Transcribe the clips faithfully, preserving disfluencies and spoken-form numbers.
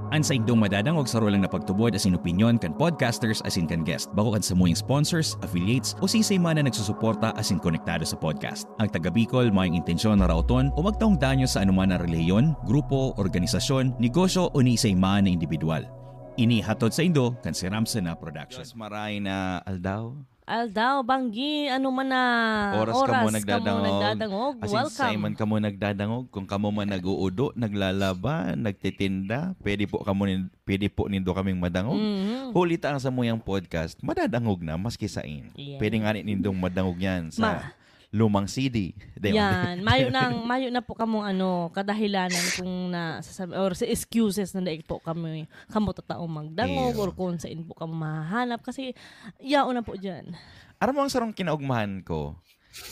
An saindong madadangog saro lang na pagtubod asin opinyon kan podcasters asin kan guest, bako kan samuyang sponsors, affiliates, o siisay man na nagsusuporta asin konektado sa podcast. Ang taga Bicol mayong intensyon na raoton o magtaong danyo sa anoman na relihiyon, grupo, organisasyon, negosyo o ni isay man na indibidwal. Ini hatod saindo kan Siram Sana Production. Diyos, maray na aldaw. Aldaw, banggi, ano man na Oras kamo oras kamo nagdadangog. nagdadangog. As in, Welcome. sa man kamo nagdadangog, kung kamo man nag-uudo, naglalaba, nagtitinda, pwede po kamo nin-, pwede po nindo kaming madangog. Mhm. Huli ta ang samuyang podcast, madadangog na, maski sain. Yes. Pwede nga ni nindong madangog yan sa Ma- lumang C D. Di ba? Yan, mayo nang, mayo na po kamong ano, kadahilanan kung na, sasab-, or sa excuses na dai po kami, kamo tataong magdangog, Iyo. or kung saan po kamo mahahanap. Kasi, yaon na po dyan. Aram mo ang sarong kinaugmahan ko?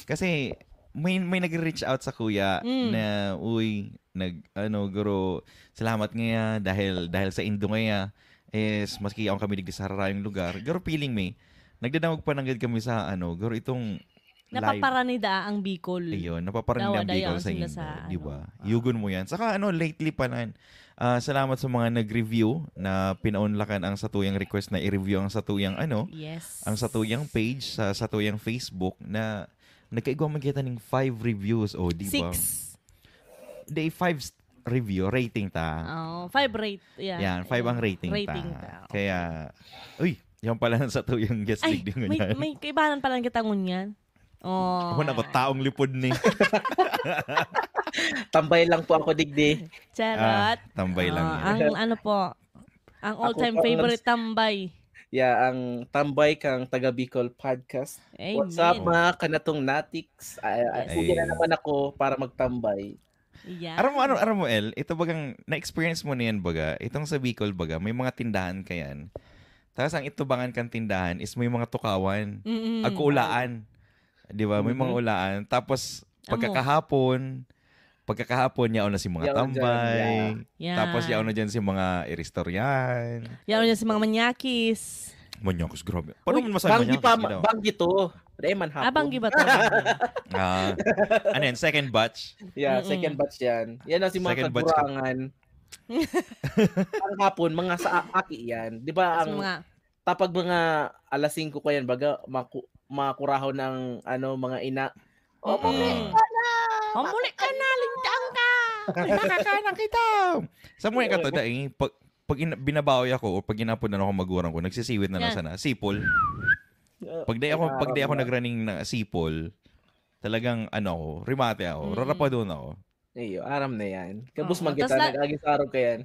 Kasi, may, may nagre-reach out sa kuya Mm. na, "Uy, nag, ano, guro, salamat ngaya dahil, dahil sa indo ngaya, is, maski yaon kami digdi sa hararayong lugar." Guro, feeling me, nagdadangog pa nanggad kami sa, ano, guro, itong live. Napaparanida ang Bicol. Ayun, napaparanida ang Dawa, Bicol dayaon sa sila indo, sa, di ano. ba? Yugon mo yan. Saka, ano, lately pa nan, ah, salamat sa mga nag-review na pinaunlakan ang satuyang request na i-review ang satuyang, ano, Yes. ang satuyang page sa satuyang Facebook na nagkaigwa man kita ning five reviews, o, di ba? Six. Di, five s-, review, rating ta. Oh, five rate, yeah. Yan, five ang rating ta. Rating ta, okay. Kaya, uy, yan pala ang satuyang guest Ay, league din may, ngayon. may kaibahan pala kita ngunyan. Oh. Ako na ko, taong lipod ni. Tambay lang po ako, digdi. Charot. Ah, tambay lang Oh, yan. ang ano po, ang Ako all-time po ang favorite nags-, tambay. yeah, ang tambay kang Taga Bicol Podcast. What's up, Amen. mga kanatong natiks? Ay, ay, Yes. sige na Ay. naman ako para magtambay. Yan. Aram mo, ano, aram mo, El, ito bagang na-experience mo na yan, baga, itong sa Bicol, baga, may mga tindahan kayan. Tapos ang itubangan kang tindahan is may mga tukawan. Mm-mm. Agkuulaan. Di ba? May mga Mm-hmm. ulaan. Tapos, Amo. pagkakahapon, pagkakahapon, yaon na si mga Yaon dyan, tambay. yeah. Yeah. Tapos, yaon na dyan si mga iristoryahan. Yaon na si mga manyakis. Manyakis, grabe. Paano Uy, mo masabi banggi manyakis? pa, Ginawa. banggi to. Dahil man Ah, hapon. banggi ba to? Ah. Ano yan? Second batch? Yeah, Mm-mm. second batch yan. Yan ang si mga Second batch ka. kagurangan. Ang hapon, mga sa a-, aki yan. Di ba, Tapos ang mga tapag mga alas singko ko yan, baga, maku-, makurahon ng, ano, mga ina. Mm. "O, muli ka na! O, muli ka na! Lintang ka!" Nakakanan kita! Sa mga kato, Oo. dai, pag, pag ina-, binabawi ako o pag inapodan ako magurang ko, nagsisiwit na lang Yan. sana. Sipol. Pag di ako, Ay, pag di ako nakakatawa. nagraning na sipol, talagang, ano ako, remate ako, Mm. rarapadon ako. Iyo, aram na yan. Kabus Oo, man tas kita, la-, nag-agi sa araw ka yan.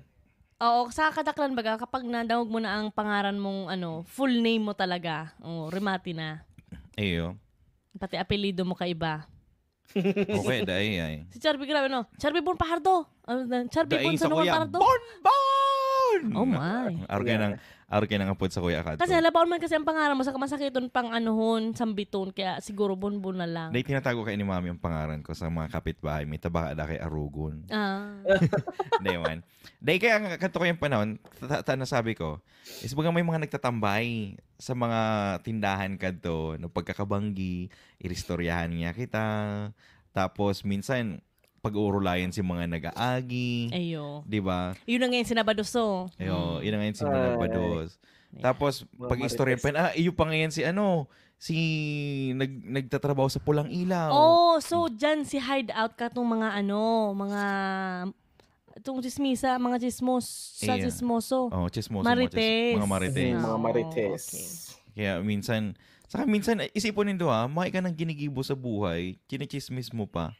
Oo, sa kadaklan baga, kapag nadangog mo na ang pangaran mong, ano, full name mo talaga, oh, remate na. Iyo. Pati apelyido mo kaiba. Okay, dai, ay. Si Charby, grabe, no? Charby Bon Pahardo! Ano na? Charby Dai Bon sa San Juan kuya, Pahardo? Bon Bon! Oh, my. Arke Yeah. nang, arke nang apod sa kuya Kato. Kasi halabaon man kasi ang pangaran mo, saka masakiton pang anuhon, sambiton, kaya siguro Bon Bon na lang. Dai, tinatago kay ni Mami ang pangaran ko sa mga kapitbahay. May tabaka da kay Arugon. Ah. Dai man. Dai, kaya nga, kanto ko yung panahon, ta-, ta-, nasabi ko, is baga may mga nagtatambay sa mga tindahan kadto, no, pagkakabanggi, iristoryahan niya kita. Tapos, minsan, pag-uurulayan si mga nag-aagi. Ayo. Di ba? Yun na ngayon si Nabados, oh. Ayo, Mm. yun na ngayon si Ay. Nabados. Yeah. Tapos, Mga pag-istorya marites. pa yun, "Ah, iyo pa ngayon si ano, si nag-, nagtatrabaho sa Pulang Ilaw." Oh, so dyan si hideout ka tong mga ano, mga, itong tsismisa, mga tsismos, sa Iya. tsismoso. Oh, tsismoso, mga tsis-, Marites. mga marites. Mhm, mga Ah, marites. okay. Kaya minsan, saka minsan, eh, isipon nindo, ha, may ka nang ginigibo sa buhay, chinichismis mo pa.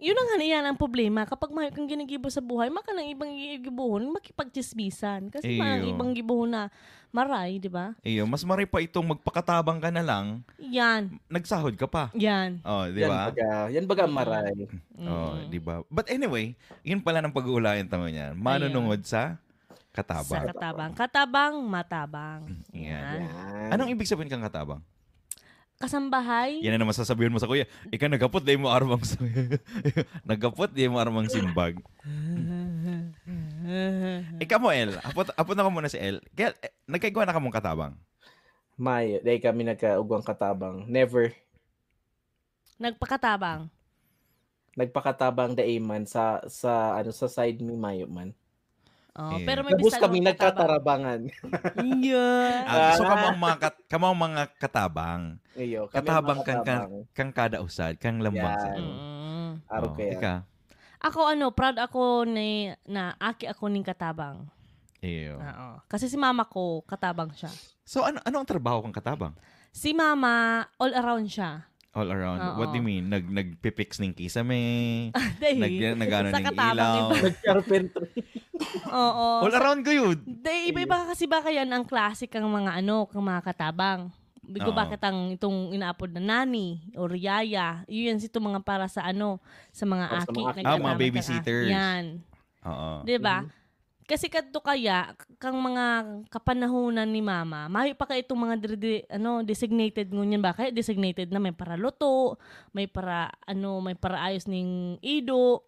Yun na nga na yan ang problema. Kapag mayo kang ginigibo sa buhay, maka nang ibang gigibohon, makipagtsismisan. Kasi Iyo. mga ibang gibohon na maray, di ba? Iyo, mas maray pa itong magpakatabang ka na lang, Yan. nagsahod ka pa. Yan. Oh, di Yan ba? baga, yan baga ang Mm. maray. Oh, Mm. di ba? But anyway, yun pala ng pag-uulayan tamo niyan. Manunungod Ayan. sa katabang. Sa katabang. Katabang, matabang. Yan. Yan. Yan. Anong ibig sabihin kang katabang? Kasambahay. Yan na naman sasabihin mo sa kuya. Ika naghapot, dai mo armang sa-, naghapot, dai mo armang simbag. Ikaw mo, El. Apot, apot na ko muna si El. Kaya, eh, nagkaigwa na kamong katabang? Mayo, dai kami nagkaugwang katabang. Never. Nagpakatabang? Nagpakatabang dai man sa, sa, ano, sa side mi, mayo man. Oh, Iyo. Pero may Gabos bisan kami mga katabang. Nagkatarabangan. Yeah. Ah, so Ah. kamong mga kat- kamong mga katabang. Iyo, kami Katabang mga kang, kang, katabang. Kang kada usad, kang lambang Yan. sa Mm. Aro Oh, kaya. Ika. Ako ano, proud ako ni na aki ako ning katabang. Iyo. Oo. Kasi si mama ko, katabang siya. So ano ano ang trabaho kang katabang? Si mama, all around siya. All around. What do you Oo. Mean? Nag nagpipix ning kisame. Dahil, Nag nagano sa ning katabang ilaw. iba. Nag-carpentry. Oo. All Sa- around ko yun. Dahil iba-iba kasi ba kaya ang klase kang mga ano, kang mga katabang. Bigo Oo. bakit ang itong inaapod na nani or yaya, yun yan itong mga para sa ano, sa mga Para sa aki, mga aki. Ah, mga nagtatamay kang babysitters. Yan. Oo. Di ba? Mhm. Kasi kadto kaya, k- kang mga kapanahunan ni mama, mayo pa kaya itong mga dire- ano, designated ngunyan ba? Kaya designated na may paraluto, may para, ano, may paraayos ning ido,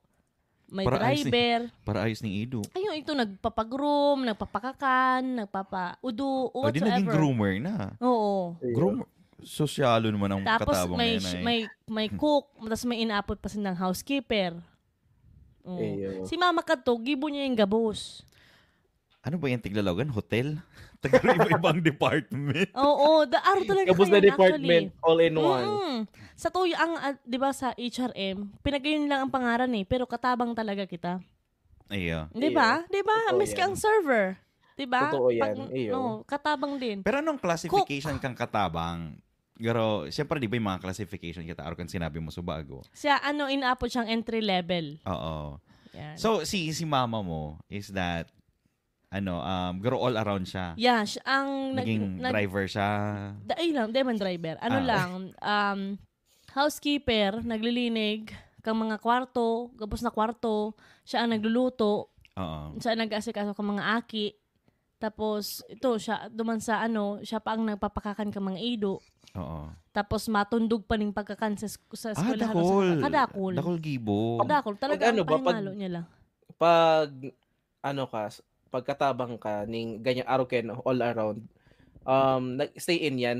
may Paraayos ni- driver. Paraayos ning ido. Ayun, ito, nagpapagroom, nagpapakakan, nagpapaudo, O di naging whatsoever. Groomer na. Oo. Iyo. Groom, sosyalo naman ang Tapos katabang may, na yan ay. May, may cook, tapos may inaapod pa silang housekeeper. Oo. Iyo. Si mama kadto, gibo niya yung gabos. Ano ba yung tiglalawagan? Hotel? Taga iba-ibang department. Oo, da, aro talaga Gabos kaya na na, department, actually. All in one. Mm. Sa tuyo, ang, ah, di ba sa H R M, pinagayon lang ang pangaran eh, pero katabang talaga kita. Iyo. Di Iyo. ba? Di ba? Totoo Miski yan. ang server. Di ba? Totoo yan, Pag- iyo. No, katabang din. Pero anong classification Cook. Kang katabang? Pero, siyempre, di ba yung mga classification kita, or kang sinabi mo sa bago? Siya, ano, inaapod siyang entry level. Oo. Yan. So, si si mama mo is that, ano, um, garo all around siya? Yeah, siya, ang nag- Naging nag- driver siya? Da, ay lang, di man driver. Ano Ah. lang, um, housekeeper, naglilinig, kang mga kwarto, gabos na kwarto, siya ang nagluluto, Oo. siya ang nag-aasikaso kang mga aki. Tapos, ito, siya, duman sa ano, siya pa ang nagpapakakan kang mga ido. Oo. Tapos, matundog pa ning pagkakan sa, sk- sa Ah, eskwelahan. dakol. Kadakol. Dakol gibo. Kadakol. Talaga, Pag ano ano, ba, pag- pahingalo niya lang. Pag, ano ka, s- pagkatabang ka, ning ganyan, aro ka, no, all around, um, nag-stay in yan?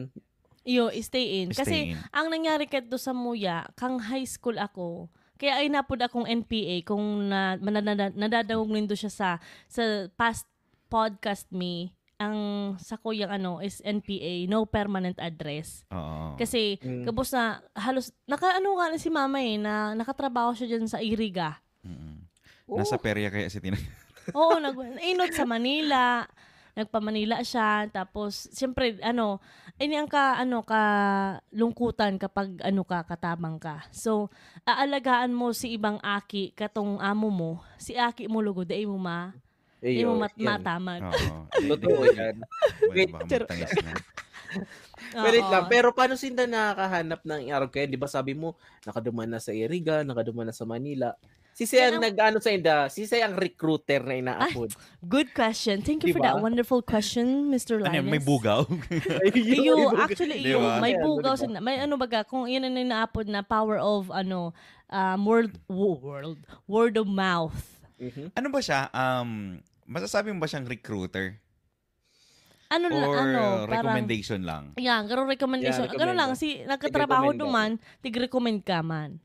Iyo, stay in. Kasi, Stay in. ang nangyari kadto sa muya, kang high school ako, kaya ay napod akong N P A kung na, mananada- nadadangog nindo siya sa sa past podcast me, ang sa kuyang ano is N P A, no permanent address. Oo. Kasi Mm. gabos na halos nakaano nga na si mama eh, na nakatrabaho siya diyan sa Iriga. Mm-mm. Oh. Nasa perya kaya si Tina? Oo, nag inot sa Manila. Nagpa-Manila siya, tapos siyempre ano, ini ang ka ano kalungkutan kapag ano ka katabang ka. So, aalagaan mo si ibang aki katong amo mo, si aki mo lugod dai mo ma dai mo Iyo, mat- yan. matamad. Oo. Totoo yan. Well, Wait, baka Char- magtangis na. Wait lang, Oo. Pero paano sinda nakakahanap ng arog kaya? Di ba sabi mo, nakaduman na sa Iriga, nakaduman na sa Manila. Si Sisay Yan ang ang- nag-ano sa inda? Si Sisay ang recruiter na inaapod? Good question. Thank you for Diba? that wonderful question, Mister Ano yan, Linus. May bugaw? Iyo, Bugaw. actually, Di iyo, ba? may Ayan, bugaw di ba? sila. May ano baga, kung yun ang inaapod na power of, ano, um, world, wo- world, word of mouth. Mhm. Ano ba siya? Um, masasabi mo ba siyang recruiter? Ano lang, Or ano, parang, recommendation lang? Yeah, garo recommendation. Yeah, Garo lang, recommend. si, nagkatrabaho I-recommend duman, tig-recommend ka man.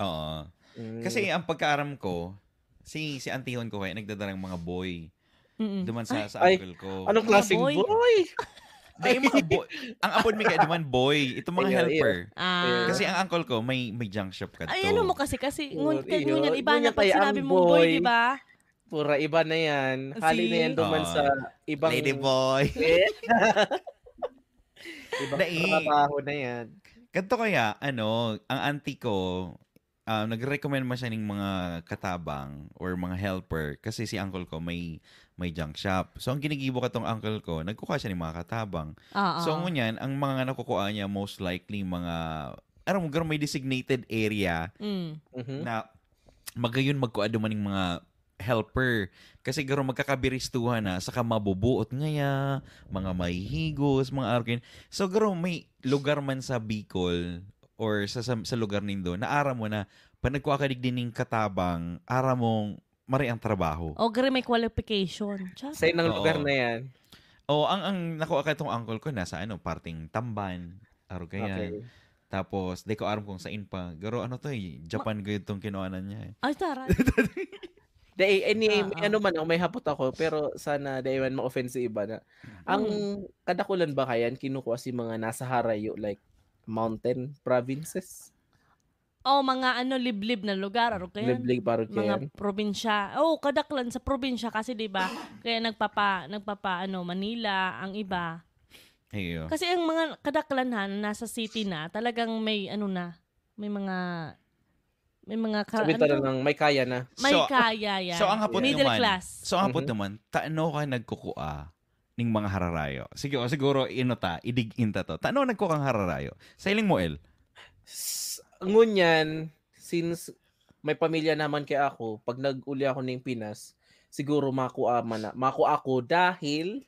Oo. Mm. Kasi ang pagkaaram ko, si si antihon ko kaya nagdadarang mga boy. Mm-mm. Duman sa, sa Ay, uncle ko. Anong Mga klaseng boy. Boy? Di, yung mga boy. Ang apod mi kaya duman boy. Itong mga Iyo, iyo. helper. Ah. Kasi ang uncle ko may may junk shop kadto. Ay, ano mo kasi? Kasi, Oh, ngun- kaya iyo. ngunyan, iba Ngunyan na pag kaya sinabi ang mong boy, boy. Di ba? Pura iba na yan. Hali na See? yan duman Oo. sa ibang... Lady boy. Eh. Ibang Dai. Trabaho na yan. Kadto kaya, ano, ang auntie ko, ah, nagre-recommend man siya ning mga katabang or mga helper kasi si uncle ko may may junk shop. So, ang ginigibo katong uncle ko, nagkukuha siya ng mga katabang. Oo. So, ngunyan, ang mga nakukuha niya, most likely, mga, aram mo, garo may designated area Mm. Mhm. na magayon magkuha duman ng mga helper. Kasi garo magkakabiristuhan na, saka mabubuot ngaya, mga mahihigos, mga arkin. So, garo may lugar man sa Bicol or sa, sa, sa lugar nindo, na aram mo na, pag nagkuha ka digdi ning katabang, aram mong mari ang trabaho. O, gari may qualification. Char. Sa inang Oo. lugar na yan. O, ang, ang nakuha ka itong uncle ko, nasa ano, parting Tamban, aro kaya. Okay. Tapos, di ko aram kung saan pa. Garo, ano to eh, Japan gayud tong kinuhanan niya eh. Ay, taray. Dai, any, may Oo. ano man ako, may hapot ako, pero sana dai man ma-offend si iba na. Ang Mm. kadakulan ba kayan, kinukuha si mga nasa harayo, like, mountain provinces? Oh, mga ano, liblib na lugar, aro kayan? Liblib, aro Mga kayan? probinsya. Oh, kadaklan sa probinsya kasi, di ba? Kaya nagpapa, nagpapa, ano, Manila, ang iba. Iyo. Kasi ang mga kadaklan, ha, nasa city na, talagang may, ano na, may mga, may mga ka, Sabi ano talaga to? Ng may kaya na. May So, kaya yan. So, ang hapot Middle naman, class. so, ang hapot Mhm. naman, tano ka nagkukua ning mga hararayo? Sige, o, siguro, ino ta, idig-in ta to. Tano nagkukang hararayo? Sa hiling mo, El? S-, ngunyan, since may pamilya naman kaya ako, pag nag-uli ako ning Pinas, siguro makua man na, makua ako dahil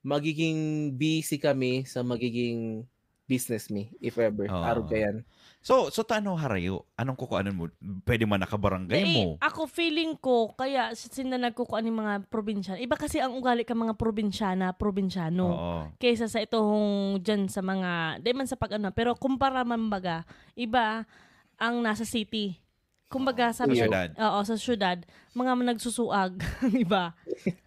magiging busy kami sa magiging business mi, if ever. Oo. Arog kayan. So, so tano harayo? Anong kukuanan mo? Pwede man nakabarangay Dai, mo. ako feeling ko, kaya s- sinda nagkukuha ng mga probinsyano. Iba kasi ang ugali ka mga probinsyana, probinsyano. Oo. Kaysa sa itong dyan sa mga, di man sa pag-ano, pero kumpara man baga, iba ang nasa city. Kumbaga, sabi Sa ko, syudad. Oo, sa syudad, mga nagsusuag, di ba?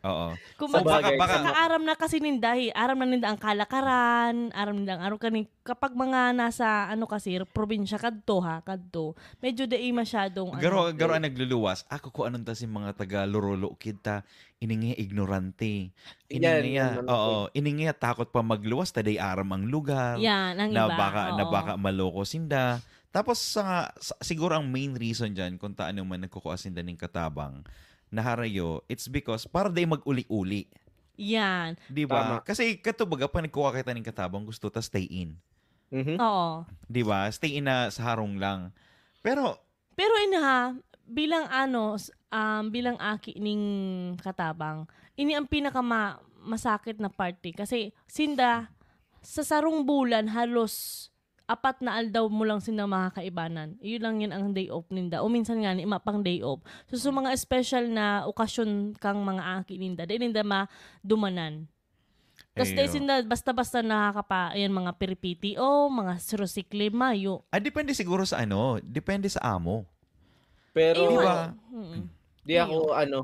Oo. Kumbaga, So, baka- baka- nakaaram na kasi ninda, eh. Aram na ninda ang kalakaran, aram ninda ang aro kani. Kapag mga nasa, ano kasi, probinsya, kadto ha, kadto. Medyo dai masyadong, Garo, ano, garo ang nagluluwas. Ako kung anong ta si mga taga Lorolo kita, ining ignorante. Ining Yan, iya, yan, oo, ining iya takot pa magluwas, ta dai aram ang lugar. Yan, ang na iba, baka, na oo. baka maloko sinda. Tapos sa, sa- siguro ang main reason diyan kung taano man nagkukuha sinda ning katabang na harayo, it's because para dai mag-uli-uli. Yan. Di ba? Tama. Kasi kato baga pa nagkukuha kita ning katabang, gusto ta stay in. Mhm. Oo. Di ba? Stay in na sa harong lang. Pero, Pero inaha, bilang ano, s- um, bilang aki ning katabang, ini ang pinaka ma- masakit na parte. Kasi sinda, sa sarong bulan, halos apat na aldaw mo lang sinda makakaibanan. Iyon lang yan ang day off ninda. O minsan nga, ni ma pang day off. So, sa mga special na okasyon kang mga aki ninda, di ninda madumanan. Tapos Ayo. dahil sinda, basta-basta nakakapa, ayan, mga piripiti o mga surusikli, mayo. Ah, depende siguro sa ano, depende sa amo. Pero Di Ayun. ba? Mm. Di ako, ano,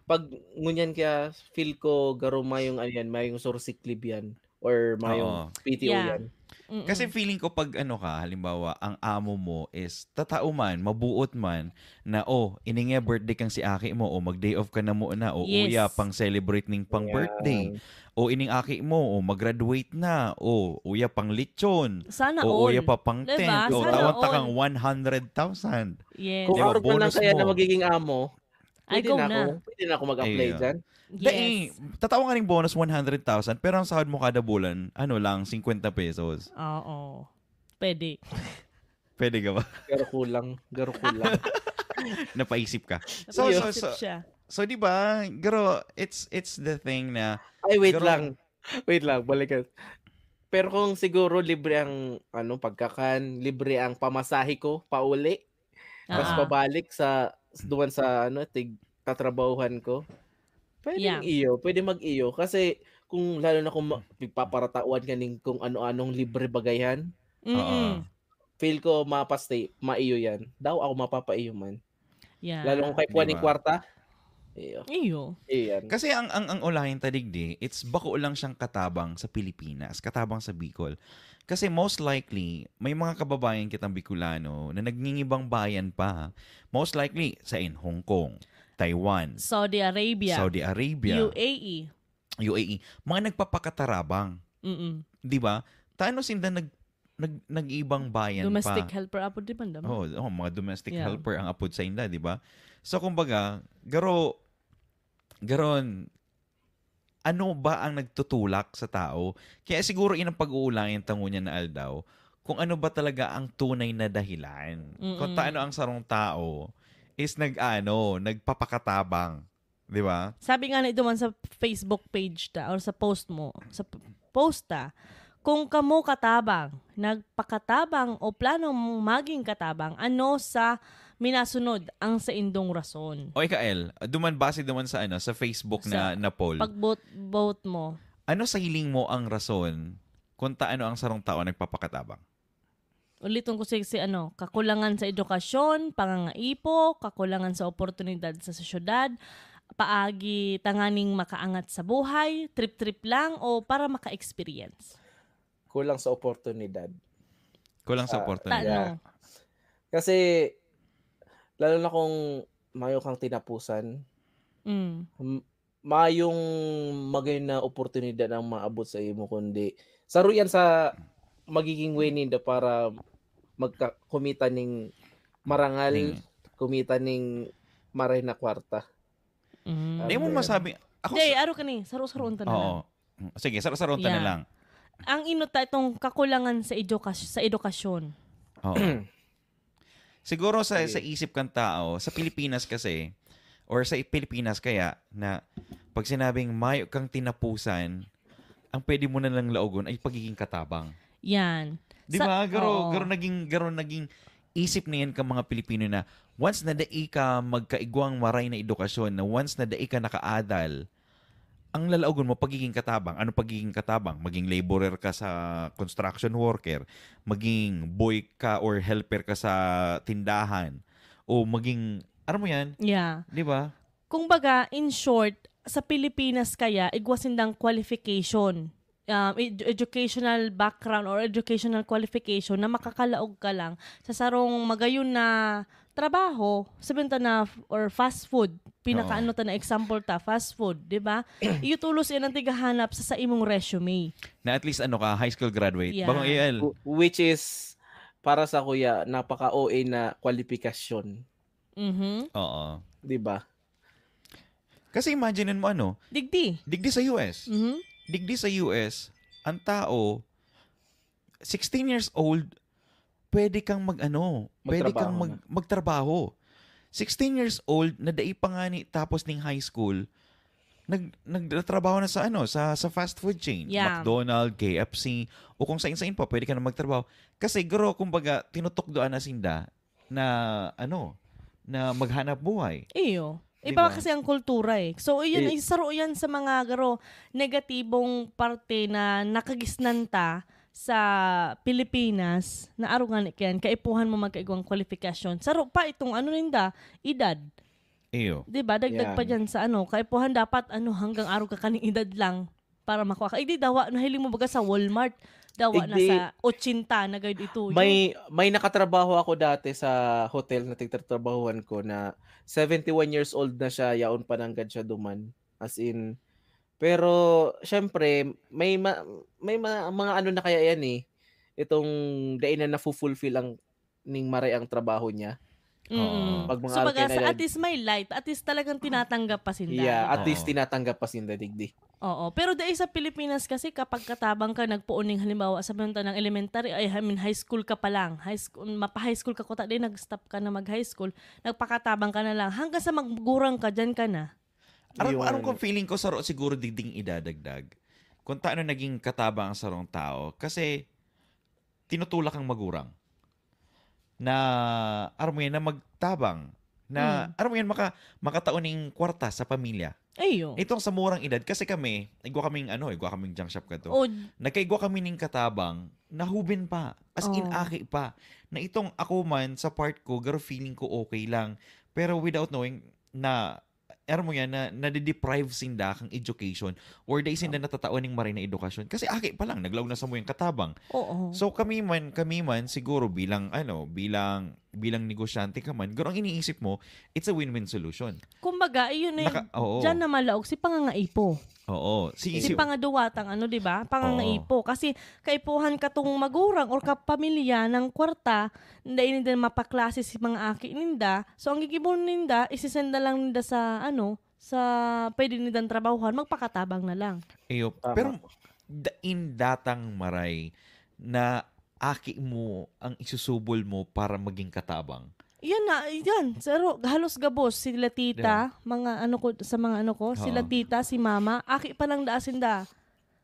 pag ngunyan kaya feel ko garo mayong, ano yan, mayong sursiklib yan or mayong Oo. P T O Yeah. yan. Mm-mm. Kasi feeling ko pag ano ka, halimbawa, ang amo mo is tatao man, mabuot man, na, "Oh, ining nga birthday kang si aki mo, o mag-day off ka na muna, o Yes. uya pang celebrate ning pang birthday, o ining aki mo, o mag-graduate na, o uya pang lechon, Sana o uya all. pa pang Diba? tent, o Sana tawan ta all. kang one hundred thousand." Yes. Kung Di ba, ako man lang bonus kaya na mo. Magiging amo, Ay, pwede go na na. ako. Pwede na ako mag-apply Ayun. dyan. Dai, Yes. tatawa nga ning bonus one hundred thousand, pero ang sahod mo kada bulan, ano lang, fifty pesos. Oo. Pwede. Pwede ka ba? Garo kulang. Garo kulang. Napaisip ka. So, so, Napaisip so, siya. so, di ba, garo, it's, it's the thing na, Ay, wait Garo- lang. Wait lang, balikan. Pero kung siguro libre ang, ano, pagkakan, libre ang pamasahe ko, pauli, tas Ah. pabalik sa, duman sa, ano, tig, tatrabahuhan ko, pwede Yeah. iyo, pwede mag-iyo. Kasi, kung lalo na kung ma-, pigpaparatawan ka ning kung ano-anong libre bagayan, Mm-mm. Oo. feel ko mapastay, maiyo yan. Daw ako mapapaiyo man. Yeah. Lalo kung kay puwan Di ning ba? kwarta, iyo. Iyo. Iyo yan. Kasi ang ang ang ulayan ta digdi, it's bako lang siyang katabang sa Pilipinas, katabang sa Bicol. Kasi most likely, may mga kababayan kitang Bicolano na nagngingibang bayan pa. Most likely, sa in Hong Kong, Taiwan, Saudi Arabia. Saudi Arabia, U A E. U A E, mga nagpapakatarabang, Mm-mm. 'di ba? Tano sinda nag, nag nag-ibang bayan Domestic pa. helper apo di man dama. Oh, oh, mga domestic Yeah. helper ang apod sa inda, 'di ba? So kumbaga, garo garon ano ba ang nagtutulak sa tao? Kaya siguro inang pag-uulayan ta ngunyan na aldaw kung ano ba talaga ang tunay na dahilan. Kung Mm-mm. taano ang sarong tao is nag-ano, nagpapakatabang, 'di ba? Sabi nga na ito man sa Facebook page ta or sa post mo, sa p- post ta, kung kamo katabang, nagpakatabang o planong maging katabang, ano sa minasunod ang saindong rason? O ika, El, duman base duman sa ano, sa Facebook na Sa na poll. Pag-vote, vote mo. Ano sa hiling mo ang rason kung taano ang sarong tao nagpapakatabang? Uliton ko si, si ano, kakulangan sa edukasyon, pangangaipo, kakulangan sa oportunidad sa, sa syudad, paagi tanganing makaangat sa buhay, trip-trip lang o para maka-experience? Kulang sa oportunidad. Kulang sa Ah, oportunidad. Tano? Yeah. Kasi, lalo na kung mayo kang tinapusan, Mm. m- mayong magayon na oportunidad ang maabot sa imo, kundi saro yan sa magiging way ninda para magka kumita ning marangal, Ning- kumita ning maray na kwarta. Mm. Di mo Amen. masabi, ako Jay, sa- aro ka ni, saro-saroon ta na lang. Oo. Sige, saro-saroon ta na Yeah. lang. Ang inot ta itong kakulangan sa edukas- sa edukasyon. Oo. Siguro sa Sige. sa isip kan tao, sa Pilipinas kasi, or sa Pilipinas kaya, na pag sinabing mayo kang tinapusan, ang pwede mo na lang laogon ay pagiging katabang. Yan. Di Sa- ba? Garo, oo. garo naging, garo naging isip na yan ka mga Pilipino na once na dai ka magkaigwang maray na edukasyon, na once na dai ka nakaadal, ang lalaogon mo, pagiging katabang. Ano pagiging katabang? Maging laborer ka sa construction worker, maging boy ka or helper ka sa tindahan, o maging, ano mo yan? Yeah. Di ba? Kumbaga, in short, sa Pilipinas kaya, igwa sindang qualification, um, ed- educational background or educational qualification na makakalaog ka lang sa sarong magayon na trabaho, sabihin ta na f- or fast food, pinakaano ta na example ta, fast food, di ba? Iyo tulos yan ang tigahanap sa, sa imong resume. Na at least ano ka, high school graduate. Yeah. Bakong A L. Wh- Which is, para sa kuya, napaka-O A na kwalifikasyon. Mhm. Oo. Di ba? Kasi imagine mo ano, Digdi. digdi sa U S. Mhm. Digdi sa U S, ang tao, sixteen years old, pwede kang mag-ano, pwede kang Magtrabaho mag, magtrabaho. Sixteen years old, na dai pa nga ni tapos ning high school, nag, nagtatrabaho na sa ano, sa, sa fast food chain. Yeah. McDonald, K F C, o kung sain-sain pa, pwede ka na magtrabaho. Kasi guro, kumbaga, tinutukdoan na sinda na, ano, na maghanap buhay. Iyo. Di Iba ba? Kasi ang kultura eh. So, iyon, I- isaro yan sa mga garo negatibong parte na nakagisnan ta sa Pilipinas na aro nga ni kaipuhan mo magkaigwang kwalifikasyon. Saro pa itong ano ninda, edad. Iyo. Di ba? Dagdag pa Yan. dyan sa ano, kaipuhan dapat ano, hanggang aro ka kaning edad lang para makuha ka. Hindi, dawa, nahiling mo baga sa Walmart. Dawa na Igdi- sa ochenta na gayud ito. May may nakatrabaho ako dati sa hotel na tigtatrabahuhan ko na seventy-one years old na siya, yaon pa nanggad siya duman. As in, pero syempre, may ma- may ma- mga ano na kaya yan eh. Itong dai na nafu-fulfill ang ning maray ang trabaho niya. Mm. Pag mga So, baga, alkay na sa, lang- at least may light. At least talagang tinatanggap pa sinda. Yeah, at least Oo. tinatanggap pa sinda, digdi. Oo. Pero dahil sa Pilipinas kasi, kapag katabang ka, nagpuon ning halimbawa, sabihin ta ng elementary, ay, I mean, high school ka pa lang. High school, mapa-high school ka kuta, di nag-stop ka na mag-high school. Nagpakatabang ka na lang. Hanggang sa magurang ka, dyan ka na. Aram, Yun. aram kong feeling ko, saro siguro digding idadagdag. Kung taano naging katabang ang sarong tao. Kasi, tinutulak ang magurang na, aram mo yan, na magtabang. Na, Hmm. aram mo yan, maka, makatao ning kwarta sa pamilya. Ayo. Itong sa murang edad, kasi kami, igwa kaming, ano, igwa kaming junk shop ka to. O, Nagkaigwa kami ning katabang, na hubin pa. As in, Oh. aki pa. Na itong ako man, sa part ko, garo feeling ko okay lang. Pero without knowing na, aram mo yan, na nade-deprive sinda kang education or dai sinda natatao ning maray na edukasyon. Kasi aki pa lang, naglaog na sa muyang katabang. Oo. So kami man, kami man, siguro bilang, ano, bilang, bilang negosyante ka man, garo ang iniisip mo, it's a win-win solution. Kumbaga, iyon na Naka- oo. Diyan na malaog si pangangaipo. Oo. Si, Si si, pangaduwatang ano, di ba? Pangangaipo. Kasi kaipuhan katong magurang or kapamilya ng kwarta, dai ninda mapaklase si mga aki ninda. So, ang gigibo ninda, isisend na lang ninda sa, ano, sa pwede nindang trabahuhan, magpakatabang na lang. Iyo, Tama. Pero da-, in datang maray na aki mo ang isusubol mo para maging katabang. Yan na, yan. Pero halos gabos, sila tita, mga ano ko, sa mga ano ko, sila Oo. tita, si mama, aki pa lang daasin da.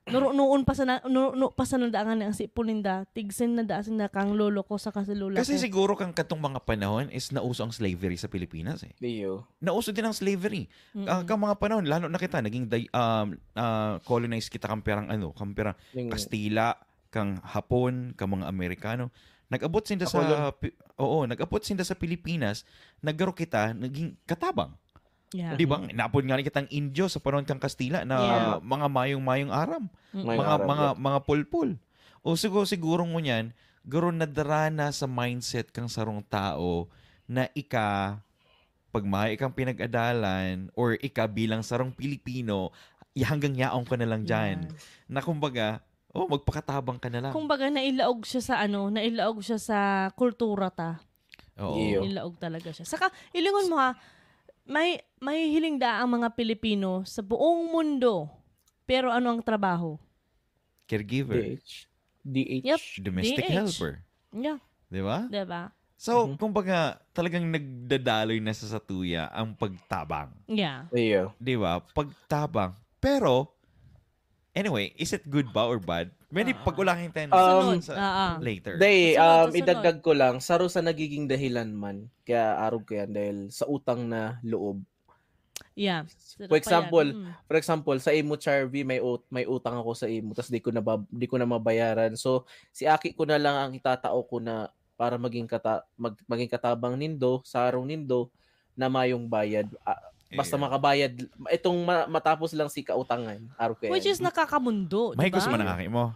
Nurunuon pa sana, nuruno pa sana daan ang sipon ninda. Tigsin na daasin na kang lolo ko sa kasi lola Kasi ko. Siguro kang katong mga panahon is nauso ang slavery sa Pilipinas eh. Diyo. Nauso din ang slavery. Ah, kang mga panahon, lalo na kita, naging di- um, ah, colonized kita kang perang ano, kang perang Yung- Kastila, kang Hapon, kang mga Amerikano. Nag-abot sinda Ako lang. sa Pi- Oo, nag-abot sinda sa Pilipinas, naggaro kita, naging katabang. Yeah. Di ba? Napod nga kitang Indio sa panahon kang Kastila na Yeah. mga mayong-mayong aram, Mm. May mga aram, mga yeah. mga pulpul. O siguro siguro ngunyan, garo nadara na sa mindset kang sarong tao na ika pag mayo ikang pinag-adalan or ika bilang sarong Pilipino, ya- hanggang yaon ka na lang diyan. Yes. Na kumbaga, oh, magpakatabang ka na lang. Kumbaga, nailaog siya sa ano, nailaog siya sa kultura ta. Oo. Iyo. Nilaog talaga siya. Saka, ilingon mo ha, may, may hiling daa ang mga Pilipino sa buong mundo. Pero ano ang trabaho? Caregiver, D H. D H. Yep. Domestic D H. Helper, Yeah, di ba? diba? So, Mhm. kumbaga, talagang nagdadaloy na sa satuya ang pagtabang. Yeah. Iyo. Di ba? Pagtabang. Pero, anyway, is it good ba or bad? Pwede Ah. pag-ulahin tayo Um, sa, Ah, ah. later. Day, Sunod, um, susunod. idagdag ko lang, saro sa nagiging dahilan man, kaya arog ko yan dahil sa utang na loob. Yeah. For example, Mm. For example, sa imo, Charvy, may, ut- may utang ako sa imo, tas di ko na, ba- di ko na mabayaran. So, si aki ko na lang ang itatao ko na para maging kata- mag- maging katabang nindo, sa harong nindo, na mayong bayad. Ah, basta Yeah. makabayad, itong ma- matapos lang si kautangan, arog ko yan. Which is nakakamundo, di Mahigos ba? man ang aki mo.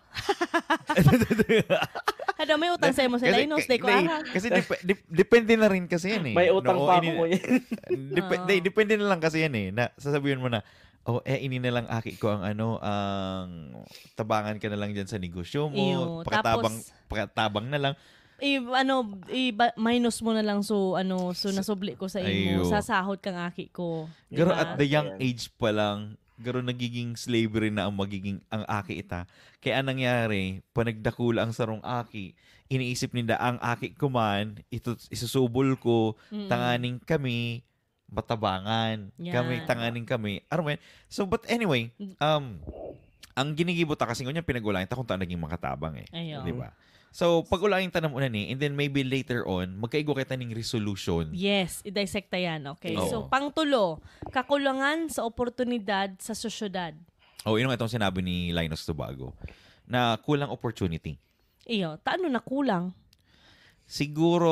Ano, may utang sa imo sa Kasi, Linus, ka- di ko hindi, aram. Kasi dep- dep- depende na rin kasi yan eh. May utang Noo, pa ini- ako ngayon. Dep- Oo. Hindi, depende na lang kasi yan eh. Na, sasabihin mo na, oh, eh, ini na lang aki ko ang ano, ang tabangan ka na lang dyan sa negosyo mo. Iyo, Pakatabang, tapos- pakatabang na lang. I, ano, i, ba- minus mo na lang so ano so nasubli ko sa imo Ayo. sa sahod kang aki ko. Di Pero ba? at the young Ayan. age pa lang, garo nagiging slavery na ang magiging ang aki ita. Kaya anong nangyari, panagdakula ang sarong aki, iniisip ninda ang aki ko man, ito, isusubol ko, Mm. tanganing kami, matabangan. Yeah. Kami, tanganing kami. Aram mo yan? So, but anyway, um, ang ginigibo ta kasi ngunyan, pinag-ulayan ta kung taan naging makatabang eh. Ayo. Di ba? So, pag-ulayan ta na muna ni, and then maybe later on, magkaigwa kita ning resolution. Yes, i-dissect ta yan. Okay. Oo. So, pangtulo, kakulangan sa oportunidad sa sosyedad. O, yun nga itong sinabi ni Linus Tobago, na kulang opportunity. Iyo, taano na kulang? Siguro,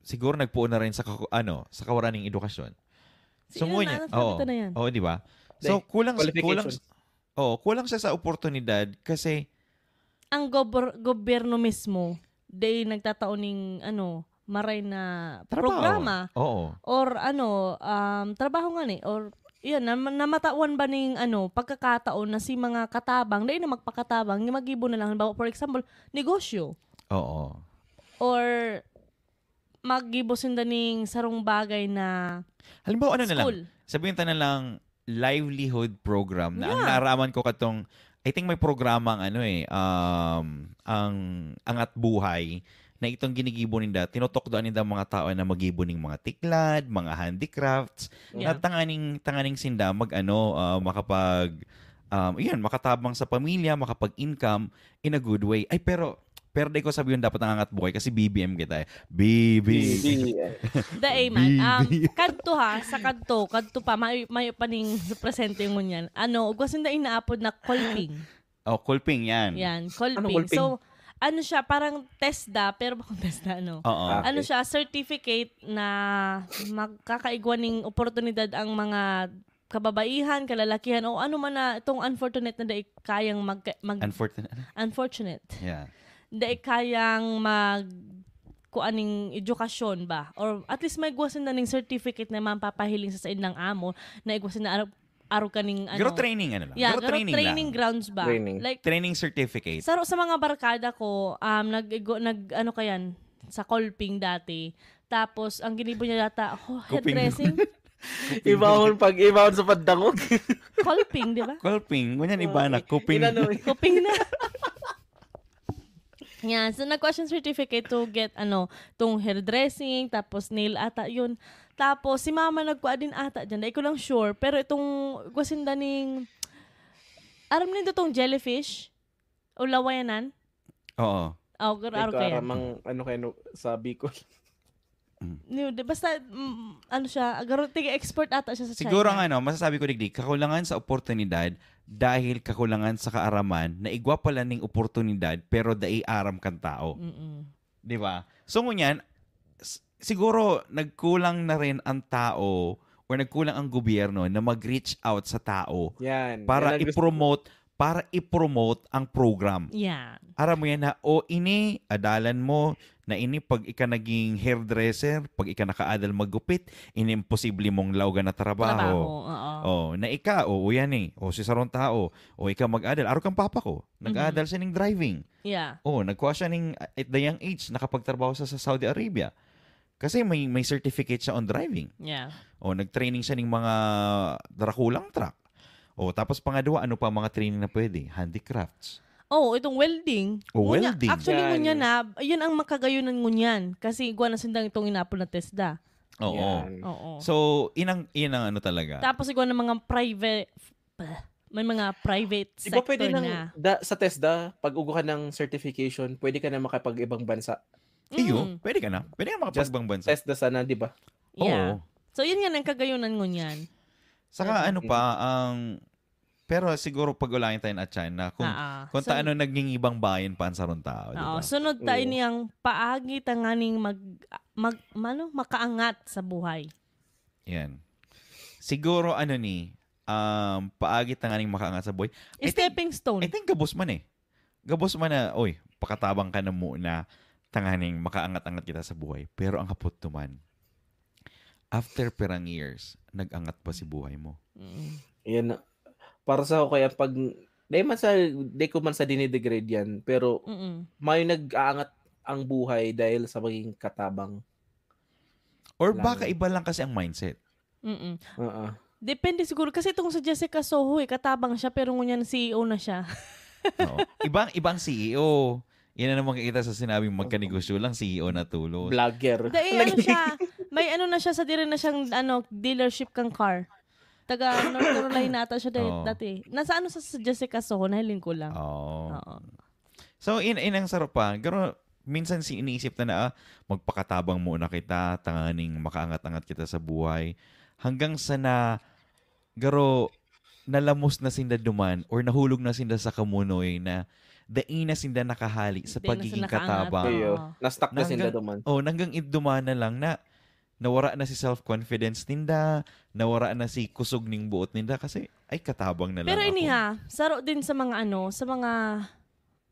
siguro nagpuon na rin sa kaku- ano, sa kawalan ng edukasyon. So, Sige na, ngunyan, nasabi oo. ko na yan. Oo, di ba? So, Dahil kulang, kulang, qualification. Oo, kulang siya sa oportunidad kasi Ang gobor- gobyerno mismo, they nagtatao ning ano, maray na trabaho. programa Oo. or ano, um, trabaho nga ni, or yan, na, namatawan ba ning ano, pagkakataon na si mga katabang, dahil na magpakatabang, yung magibo na lang, halimbawa, for example, negosyo, Oo. or magibo sinda ning sarong bagay na Halimbawa, ano na lang? School. Sabihin ta na lang livelihood program na ang Yeah. naaraman ko katong, I think may programa ang ano eh, um, ang Angat Buhay na itong ginigibo ninda, tinutokdoan ninda ang mga tao na magibo ning mga tiklad, mga handicrafts, Yeah. na tanganing, tanganing sinda mag ano, ah, makapag, um, yun, makatabang sa pamilya, makapag-income in a good way. Ay, pero, pero di ko sabi yun dapat ang Angat Buhay kasi B B M kita eh. B B M. Hindi, eh. Dai man. Um, Bibi. Kadto ha, sa kadto, kadto pa, may, may pa ning presente yung ngunyan. Ano, ugwa sinda inaapod na kolping. Oh, kolping yan. Yan, kolping. kolping? So, ano siya, parang TESDA, pero bakong TESDA, ano? Oo. Ah. Ano Okay. siya, certificate na magkakaigwa ning oportunidad ang mga kababaihan, kalalakihan, o ano man na itong unfortunate na dai kayang mag, mag Unfortunate. unfortunate. Yeah. Dai kayang mag kuan ning edukasyon ba? Or at least may igwa sinda ning certificate na mapapahiling sa saindang amo na igwa sinda arog, arog kaning ano. Pero training ano lang. Yeah, Pero pero training, training, lang. grounds ba? Training. Like, Training certificate. saro sa mga barkada ko, um, nag, nag ano kayan, sa Kolping dati. Tapos, ang ginibo niya data, oh, Kuping. Headdressing. Ibahon pag ibahon sa pandangog. Kolping, di ba? Kolping. Ngunyan iba na. Oo, Kuping. inano, Koping na. Yan. So, nagkuha siyang certificate to get, ano, tong hairdressing, tapos nail ata yun. Tapos, si mama nagkuha din ata dyan. Dahil ko lang sure. Pero itong, kuha sinda ning, aram nindo tong jellyfish? O lawayanan? Oo. Oh, garo Ikaw, kaya. Aramang, ano kayo, no, sabi ko. Mm. Yun, di, basta, mm, ano siya, agaro, tiga-export ata siya sa Siguro China. Ang ano, masasabi ko digdi, kakulangan sa oportunidad dahil kakulangan sa kaaraman na igwa pala ning oportunidad pero dai aram kan tao. Mm-mm. Di ba? So ngunyan, s- siguro nagkulang na rin ang tao or nagkulang ang gobyerno na mag-reach out sa tao Yan. para Yan ang gusto- i-promote para i-promote ang program. Yan. Aram mo yan na, o ini, adalan mo, na ini pag ika naging hairdresser, pag ika nakaadal maggupit, ini imposible mong laugan na trabaho. Trabaho, oo. Oh, na ika, o yan eh, o si sarong tao, o ika mag-adal. Aro kang papa ko, nag-adal siya ning driving. Yeah. Oh, nagkuha siya ning, at the young age, nakapagtrabaho sa, sa Saudi Arabia. Kasi may may certificate siya on driving. Yeah. O nag-training siya ning mga drakulang truck. O tapos pangadwa, ano pa mga training na pwede? Handicrafts. Oh, itong welding. Oh, Ngunya, welding. Actually, Yan. Ngunyan na, yun ang makagayunan ngunyan. Kasi igwa na sindang itong inapod na TESDA. Oo. Yan. Oo. So, inang inang ano talaga. Tapos igwa ng mga private, may mga private Di ba sector pwede nang na. Da, sa TESDA, pag ugo ka ng certification, pwede ka na makapag-ibang bansa. Iyo, Mm. pwede ka na. Pwede ka makapag-ibang bansa. TESDA sana, di ba? Yeah. Oo. So, yun nga ang kagayunan ngunyan. Saka ano pa, ang pero siguro pag-ulayan tayo na China, kung, Ah, ah. kung So- taano naging ibang bayan pa ang sarong tao, di Oo, ba? sunod tayo Oo. niyang paagi tanganing mag, mag, ano, makaangat sa buhay. Yan. Siguro ano ni, um, paagi tanganing makaangat sa buhay. I think- Stepping stone. I think gabos man eh. Gabos man na, oy, pakatabang ka na muna, tanganing makaangat-angat kita sa buhay. Pero ang hapot naman, after perang years, nag-angat ba si buhay mo? Mm. Yan. Para sa ako kaya pag, di man sa, di ko man sa dinidegrade yan, pero Mm-mm. may nag-aangat ang buhay dahil sa maging katabang. Or Lang. Baka iba lang kasi ang mindset? Mm-mm. Oo. Depende siguro. Kasi itong si Jessica Soho, eh, katabang siya, pero ngunyan C E O na siya. Oo. Ibang, ibang C E O. Yan ang makikita sa sinabing magkanegosyo lang, C E O na tulos. Vlogger. Dahil ano siya, may ano na siya, sa diri na siyang ano, dealership kang car. Taga North Carolina ata siya dahil Oo. dati. Nasa ano sa, sa Jessica Soho, nahiling ko lang. Oo. Oo. So, in, in ang sarap pa. Pero minsan si iniisip na na, ah, magpakatabang muna kita, tanganing makaangat-angat kita sa buhay. Hanggang sa na, garo, nalamos na sinda duman or nahulog na sinda sa kamunoy na dai na sinda nakahali sa Dai na pagiging sinda nakaangat. katabang. Iyo, Oo. na-stuck na Na sinda hanggang- duman. Oh, hanggang iduma na lang na nawara na si self-confidence ninda, nawara na si kusog ning buot ninda kasi ay katabang na lang Pero ako. Iniha, saro din sa mga ano, sa mga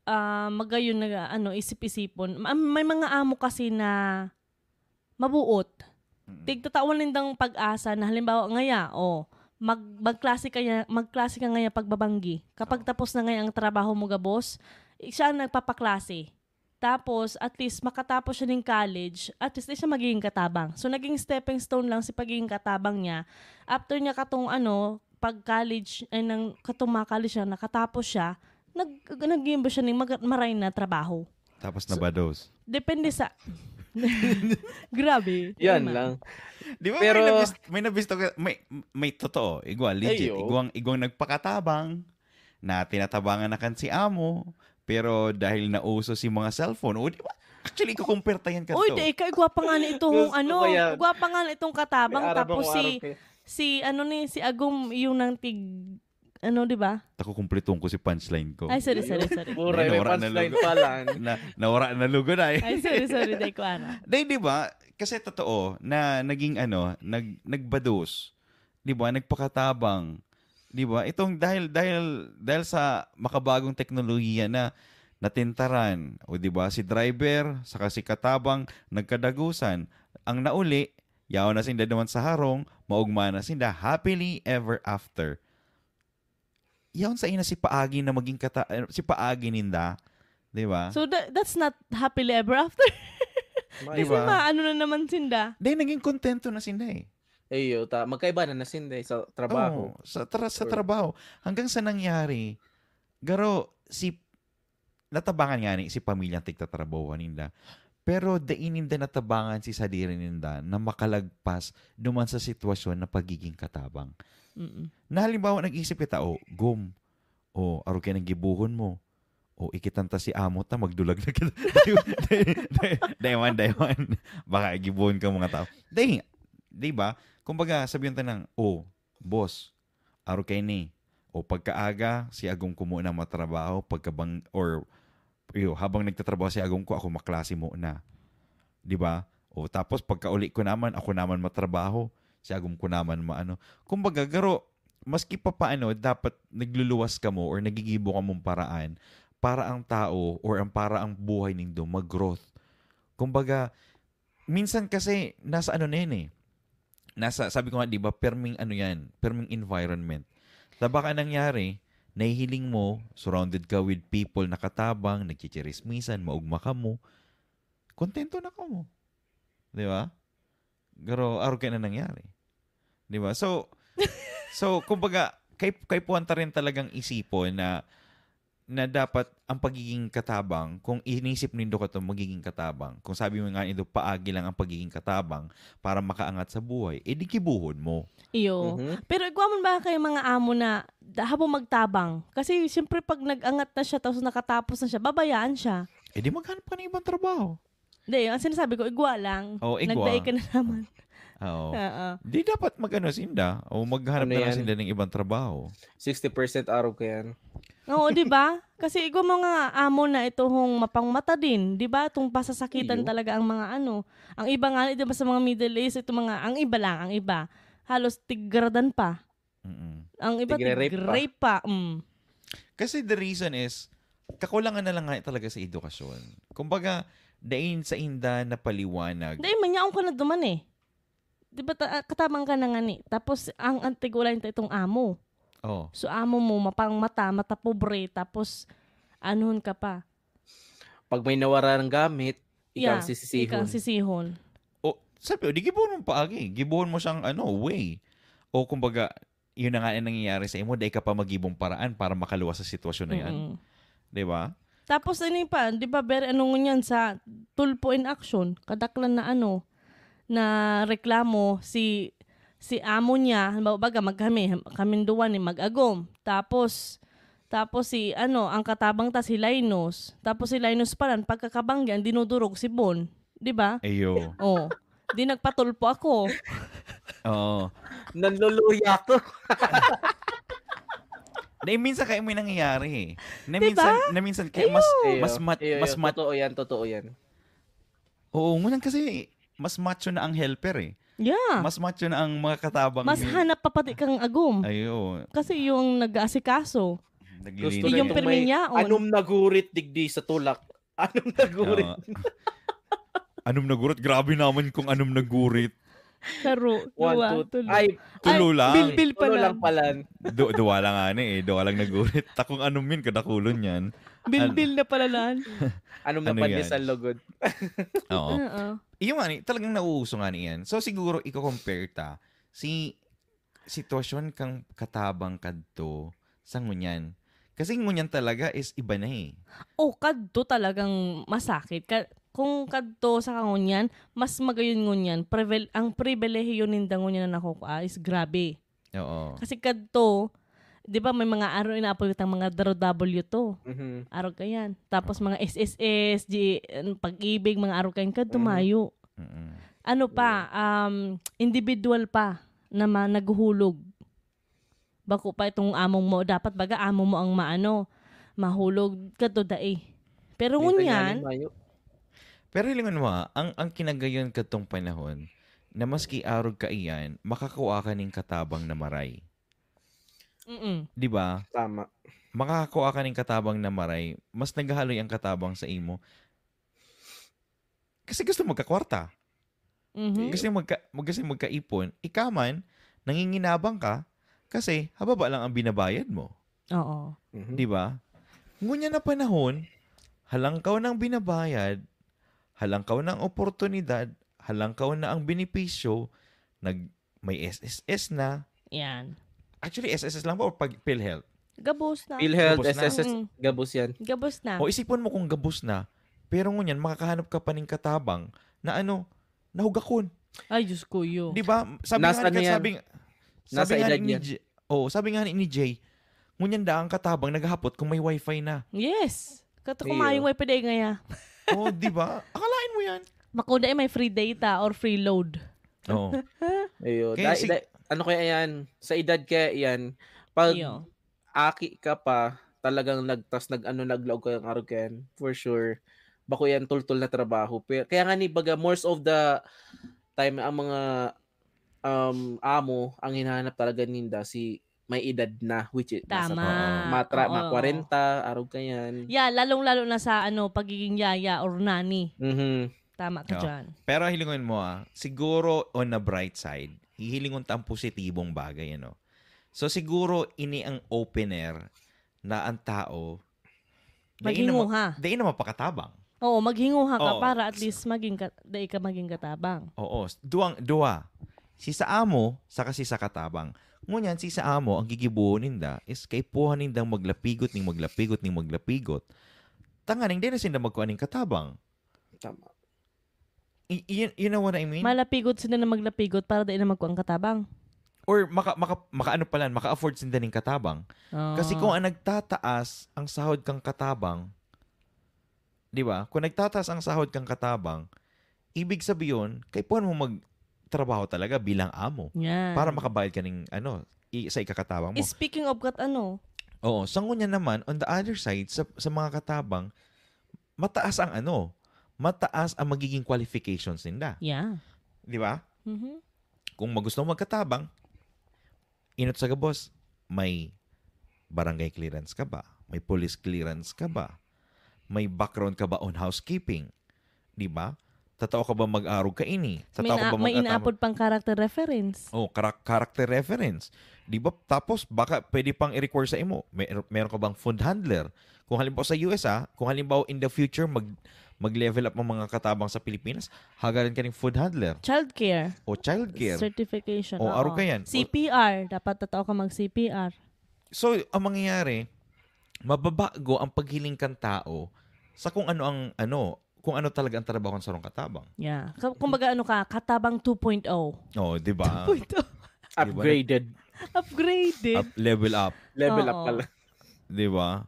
ah, magayon na ano, isip-isipon. Ma- May mga amo kasi na mabuot. Mm. Tigtatawan nindang pag-asa na halimbawa ngaya, oh, mag magklase ka ya- magklase ka ngaya pagbabanggi. Kapag Oo. Tapos na ngaya ang trabaho mo gabos, i- siya ang nagpapaklase. Tapos, at least, makatapos siya ng college, at least, di siya magiging katabang. So, naging stepping stone lang si pagiging katabang niya. After niya katong, ano, pag-college, ay, nang katong college siya, nakatapos siya, nag, naging ba siya ng mag, maray na trabaho? Tapos nabados. Depende sa... Grabe. Yan Tama. lang. Di ba Pero- may nabis, may nabisto ka, may, may totoo, igwa, legit, Ayo. igwang, igwang nagpakatabang, na tinatabangan na kan si amo, pero dahil nauso si mga cellphone, o di ba? Actually, kukumpirta yan ka Uy, to. di, ikaw, igwa pa nga na itong, Gusto ano, ko yan. Igwa pa nga na itong katabang, May araw tapos akong si, araw, eh. si, ano ni, si Agum, yung nang tig, ano, di ba? Takukumpleton ko si punchline ko. Ay, sorry, sorry, sorry. Pura, Ay, may nawara na punchline lugar. pa lang. Na, nawara na lugar ay. Ay, sorry, sorry, di ko ano. Dahil di ba, kasi totoo na naging ano, nag, nagbados. Di ba? Nagpakatabang. Di ba? Itong dahil, dahil, dahil sa makabagong teknolohiya na natintaran, o di ba, si driver, saka si katabang, nagkadagusan. Ang nauli, yaon na sinda naman sa harong, maugma na sinda, happily ever after. Yaon sa ina si paagi na maging kata, eh, si paagi ninda, di ba? So, tha- that's not happily ever after. May- Di ba? Kasi maano na naman sinda. Dahil naging kontento na sinda eh. Ayo, ta, magkaiba na nasinday sa trabaho. Oo, sa, tra- sa Or- trabaho. Hanggang sa nangyari, garo, si, natabangan nga ni si pamilyang tigtatrabaho ninda. Pero dai ninda natabangan si sadiri ninda na makalagpas duman sa sitwasyon na pagiging katabang. Mm-mm. Na halimbawa, nag-isip kita, "O, Gum, o, aro kaya nang gibuhon mo? O, ikitan ta si amo ta, magdulag na kita. Dai man, dai man. Baka gibohon ka mga tao. Dai, di ba? Kumbaga, sabihan ta ng, "Oh, boss, aro kaini. O, pagkaaga, si agom ko muna matrabaho, pagkabang, or, iyo, habang nagtatrabaho si agom ko, ako maklase muna." Di ba? O, tapos pagkauli ko naman, ako naman matrabaho, si agom ko naman maano. Kumbaga, garo, maski pa paano, dapat nagluluwas ka mo or nagigibo ka mong paraan para ang tao or ang para ang buhay nindo mag-growth. Kumbaga, minsan kasi nasa ano na yan eh. Nasa, sabi ko nga, di ba, perming ano yan, perming environment. Ta baka nangyari, nahihiling mo, surrounded ka with people, nakatabang, nagchichirismisan, maugma ka mo, kontento na ka mo. Di ba? Pero arog kaya na nangyari. Di ba? So, so kumbaga, kay, kay puwan ta rin talagang isipon na na dapat ang pagiging katabang, kung inisip nindo ka to, magiging katabang. Kung sabi mo nga nindo, paagi lang ang pagiging katabang para makaangat sa buhay, eh di gibohon mo. Iyo. Mhm. Pero igwa man ba kay mga amo na da- habang magtabang? Kasi siyempre pag nag-angat na siya tapos nakatapos na siya, babayaan siya. Eh di maghanap ka ng ibang trabaho. Hindi, ang sinasabi ko, igwa lang. Oh, igwa. Nagdai ka na naman. Oo. Oo. Di dapat mag-ano sinda o maghanap Ano na lang yan? Sinda ng ibang trabaho. sixty percent araw ko yan. Oo, di ba? Kasi igwa mga amo na ito hong mapangmata din, di ba? Itong pasasakitan Iyo. Talaga ang mga ano. Ang iba nga, di ba sa mga Middle East, ito mga, ang iba lang, ang iba. Halos tigradan pa. Mm-mm. Ang iba, Tigre-rape pa. Tigre-rape pa. Mm. Kasi the reason is, kakulangan na lang nga talaga sa edukasyon. Kumbaga, dain sa inda na paliwanag. Dahil manyaon ka na duman eh. Di ba, ta- katabang ka na nga ni. Tapos, ang antigulayan ta itong amo. Oh. So, amo mo, mapangmata, mata pobre, tapos, anuhon ka pa. Pag may nawara ng gamit, ikaw ang Yeah, sisisihon. Ikaw ang sisihon. O, sabi, o, di gibohon mo paagi. Gibohon mo siyang, ano, way. O, kumbaga, yun na nga ang nangyayari sa imo, dahil ka pa magibong paraan para makaluwas sa sitwasyon na yan. Mm-mm. Di ba? Tapos, ano yun pa, di ba, very ano ngunyan sa tulpo in action, kadaklan na ano, na reklamo si si amo niya, halimbawa baga, magkami, kaming duwa ni mag-agom. Tapos, tapos si, ano, ang katabang ta si Linus. Tapos si Linus pa lang, pagkakabanggi, ang dinudurog si Bon. Di ba? Ayo. Oh, di nagpatulpo ako. Oo. Nanluluya ako. Na minsan kaya may nangyayari eh. Na Di minsan, ba? na minsan kaya mas, Iyo, mas mat, iyo, mas iyo. mat, Totoo yan, totoo yan. Oo, ngunyan kasi mas macho na ang helper eh. Yeah. Mas macho na ang mga katabang Mas ni- hanap pa pati kang agom. Ayo. Kasi yung nag-aasikaso. Naglilinis. Gusto na Yung itong may pirmi niya, on. Anong nagurit digdi sa tulak? Anong nagurit? Oo. Anong nagurit? Grabe naman kung anong nagurit. Saro. One, Duwa, two, tulo. Ay, Tulo Ay, lang. Bilbil tulo pala. lang pala. Du, duwa lang nga ni eh. Duwa lang nagurit. Takong anong min, kadakulon yan. Bilbil na pala lang. Anong Ano napan yan? Sa lugod? Oo. Oo. Iyo nga ni, talagang nauuso nga ni yan. So siguro, i-compare ta si sitwasyon kang katabang kadto sa ngunyan. Kasi ngunyan talaga is iba na eh. O, kadto talagang masakit. Ka- kung kadto sa kangunyan, mas magayon ngunyan. Privel- ang pribilehiyo ninda ngunyan na nakukuha is grabe. Oo. Kasi kadto, di ba may mga araw inaapoy kitang mga D R W to. Mhm. Araw ka yan. Tapos mga S S S, G, pag-ibig, mga araw ka yan, kadto Mhm. mayo. Mm-mm. Ano pa, um, individual pa na ma- naghuhulog. Bako pa itong among mo, dapat baga amo mo ang maano, mahulog kadto dai. Pero Minsan nga ngunyan, ni mayo. Pero hilingon mo ha, ang, ang kinagayon katong panahon, na maski arog ka iyan, makakua ka ning katabang na maray. mm Di ba? Tama. Makakakua ka ning katabang na maray, mas naghahaloy ang katabang sa imo. Kasi gusto magkakwarta. Mhm. Gusto magka, gusto magkaipon. Ikaw man, nanginginabang ka kasi hababa lang ang binabayad mo. Oo. Mhm. Di ba? Ngunyan na panahon, halangkaw na ang binabayad, halangkaw na ang oportunidad, halangkaw na ang benepisyo, nag, may S S S na. Yan. Actually, S S S lang ba o pag PhilHealth? Gabos na. PhilHealth, Gabos na. S S S, Mm. gabos yan. Gabos na. O isipon mo kung gabos na, pero ngunyan makakahanap ka pa ning katabang na ano, nahugakon. Ay, Diyos ko, yo. Di ba? Sabi Nasa nga ano ni, yan? sabi, Nasa sabi nga edad ni yan. J-, oh, sabi nga ni Jay, ngunyan da ang katabang naghahapot kung may wifi na. Yes. Kato Iyo. Kumayong may pwede ngaya. Oh, di ba? Akalain mo yan. Makuda eh, may free data or free load. Oo. Ayun. Kaya Dai- si- dai- ano kaya yan? Sa edad kaya yan, pag Iyo. aki ka pa, talagang nagtas, nag ano, naglaog ka ng arog yan, for sure. Bako yan, tultol na trabaho. Pero, kaya nga ni, baga, most of the time, ang mga um, amo, ang hinahanap talaga ninda, si may edad na, which is, nasa Tama. matra, Oo. mga kwarenta, arog ka yan. Yeah, lalong-lalo na sa ano pagiging yaya or nanny. Mhm. Tama ka Oo. dyan. Pero hilingon mo ah, siguro on a bright side, hihilingon ta ang positibong bagay, ano? So siguro ini ang opener na ang tao dai na ma- Maghinguha. dai na mapakatabang. Oo, maghinguha ka Oo. Para at least maging ka, dai ka maging katabang. Oo, s- duwang, duwa. Si sa amo, saka si sa katabang. Ngunyan, si sa amo, ang gigibuhon ninda is kaipuhan nindang maglapigot ning maglapigot ning maglapigot. Tanganing, di na sinda magkuha ning katabang. Tama. Y- you, you know what I mean? Malapigot sila na maglapigot para dai na magkuang katabang. Or maka, maka, maka ano pa lang, maka-afford sinda ning katabang. Oh. Kasi kung ang nagtataas ang sahod kang katabang, di ba? Kung nagtataas ang sahod kang katabang, ibig sabihin, kaipuhan mo magtrabaho talaga bilang amo Yan. para makabayad ka ning ano, i- sa ikakatabang mo. Speaking of kat ano, Oo, sa ngunyan naman, on the other side, sa, sa mga katabang, mataas ang ano, mataas ang magiging qualifications ninda. Yeah. Di ba? Mhm. Kung magusto mo magkatabang, inot sa gabos, may barangay clearance ka ba? May police clearance ka ba? May background ka ba on housekeeping? Di ba? Tatao ka ba mag-arog kaini? May, Tatao ka na, ba may mag-atama? Inaapod pang character reference. Oh, chara- character reference. Di ba? Tapos, baka pwede pang i-require sa imo. May, meron ka bang food handler? Kung halimbawa sa U S, ah, kung halimbawa in the future, mag, mag-level up ang mga katabang sa Pilipinas, hagaran ka ning food handler Childcare. o childcare. Certification. O, Oo. Arog ka yan. C P R. Dapat tatao ka mag-C P R. So, ang mangyayari, mababago ang paghiling kan tao sa kung ano ang, ano, kung ano talaga ang trabaho ng sarong katabang. Yeah. Ka- Kumbaga ano ka, katabang two point oh. Oh, di ba? Point oh. Upgraded. Upgraded. Up, level up, Level up Oo. pala. Di ba?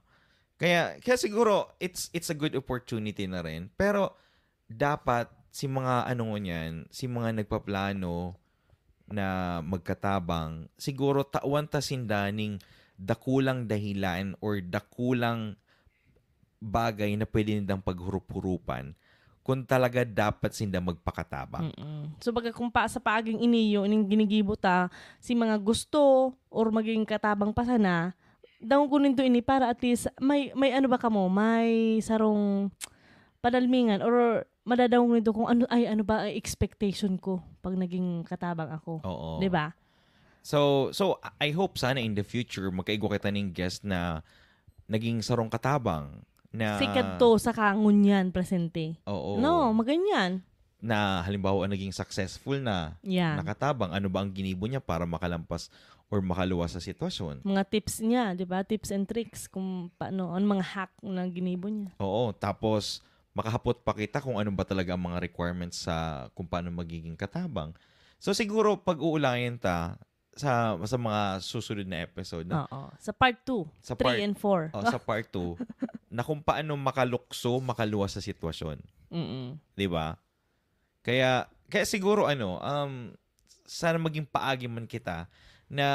Kaya, kaya siguro, it's it's a good opportunity na rin. Pero, dapat, si mga ano ngunyan, si mga nagpaplano na magkatabang, siguro tawan ta sinda ning dakulang dahilan or dakulang bagay na pwede nindang paghurup-hurupan kung talaga dapat sinda magpakatabang. Mm-mm. So, baga kung pa, sa paaging iniyo, ning ginigibo ta, si mga gusto or maging katabang pa sana, dangogon nindo ini para at least may, may ano ba kamo, may sarong padalmingan or madadangog nindo kung ano, ay, ano ba ang expectation ko pag naging katabang ako. Oo. Di ba? So, so I hope sana in the future, magkaigwa kita ning guest na naging sarong katabang na Sikat to sa kangunyan presente. Oo. No, maganyan. Na halimbawa naging successful na Yeah. nakatabang, ano ba ang ginibo niya para makalampas or makaluwas sa sitwasyon? Mga tips niya, di ba? Tips and tricks kung paano, ang mga hack na ginibo niya. Oo, tapos makahapot pa kita kung ano ba talaga ang mga requirements sa kung paano magiging katabang. So siguro pag-uulayan ta sa sa mga susunod na episode, no? Oo. Sa part two, Sa three part- and four. O sa part two, na kung paano makalukso, makaluwas sa sitwasyon, Mm-mm. 'di ba? Kaya kaya siguro ano, um sana maging paagi man kita na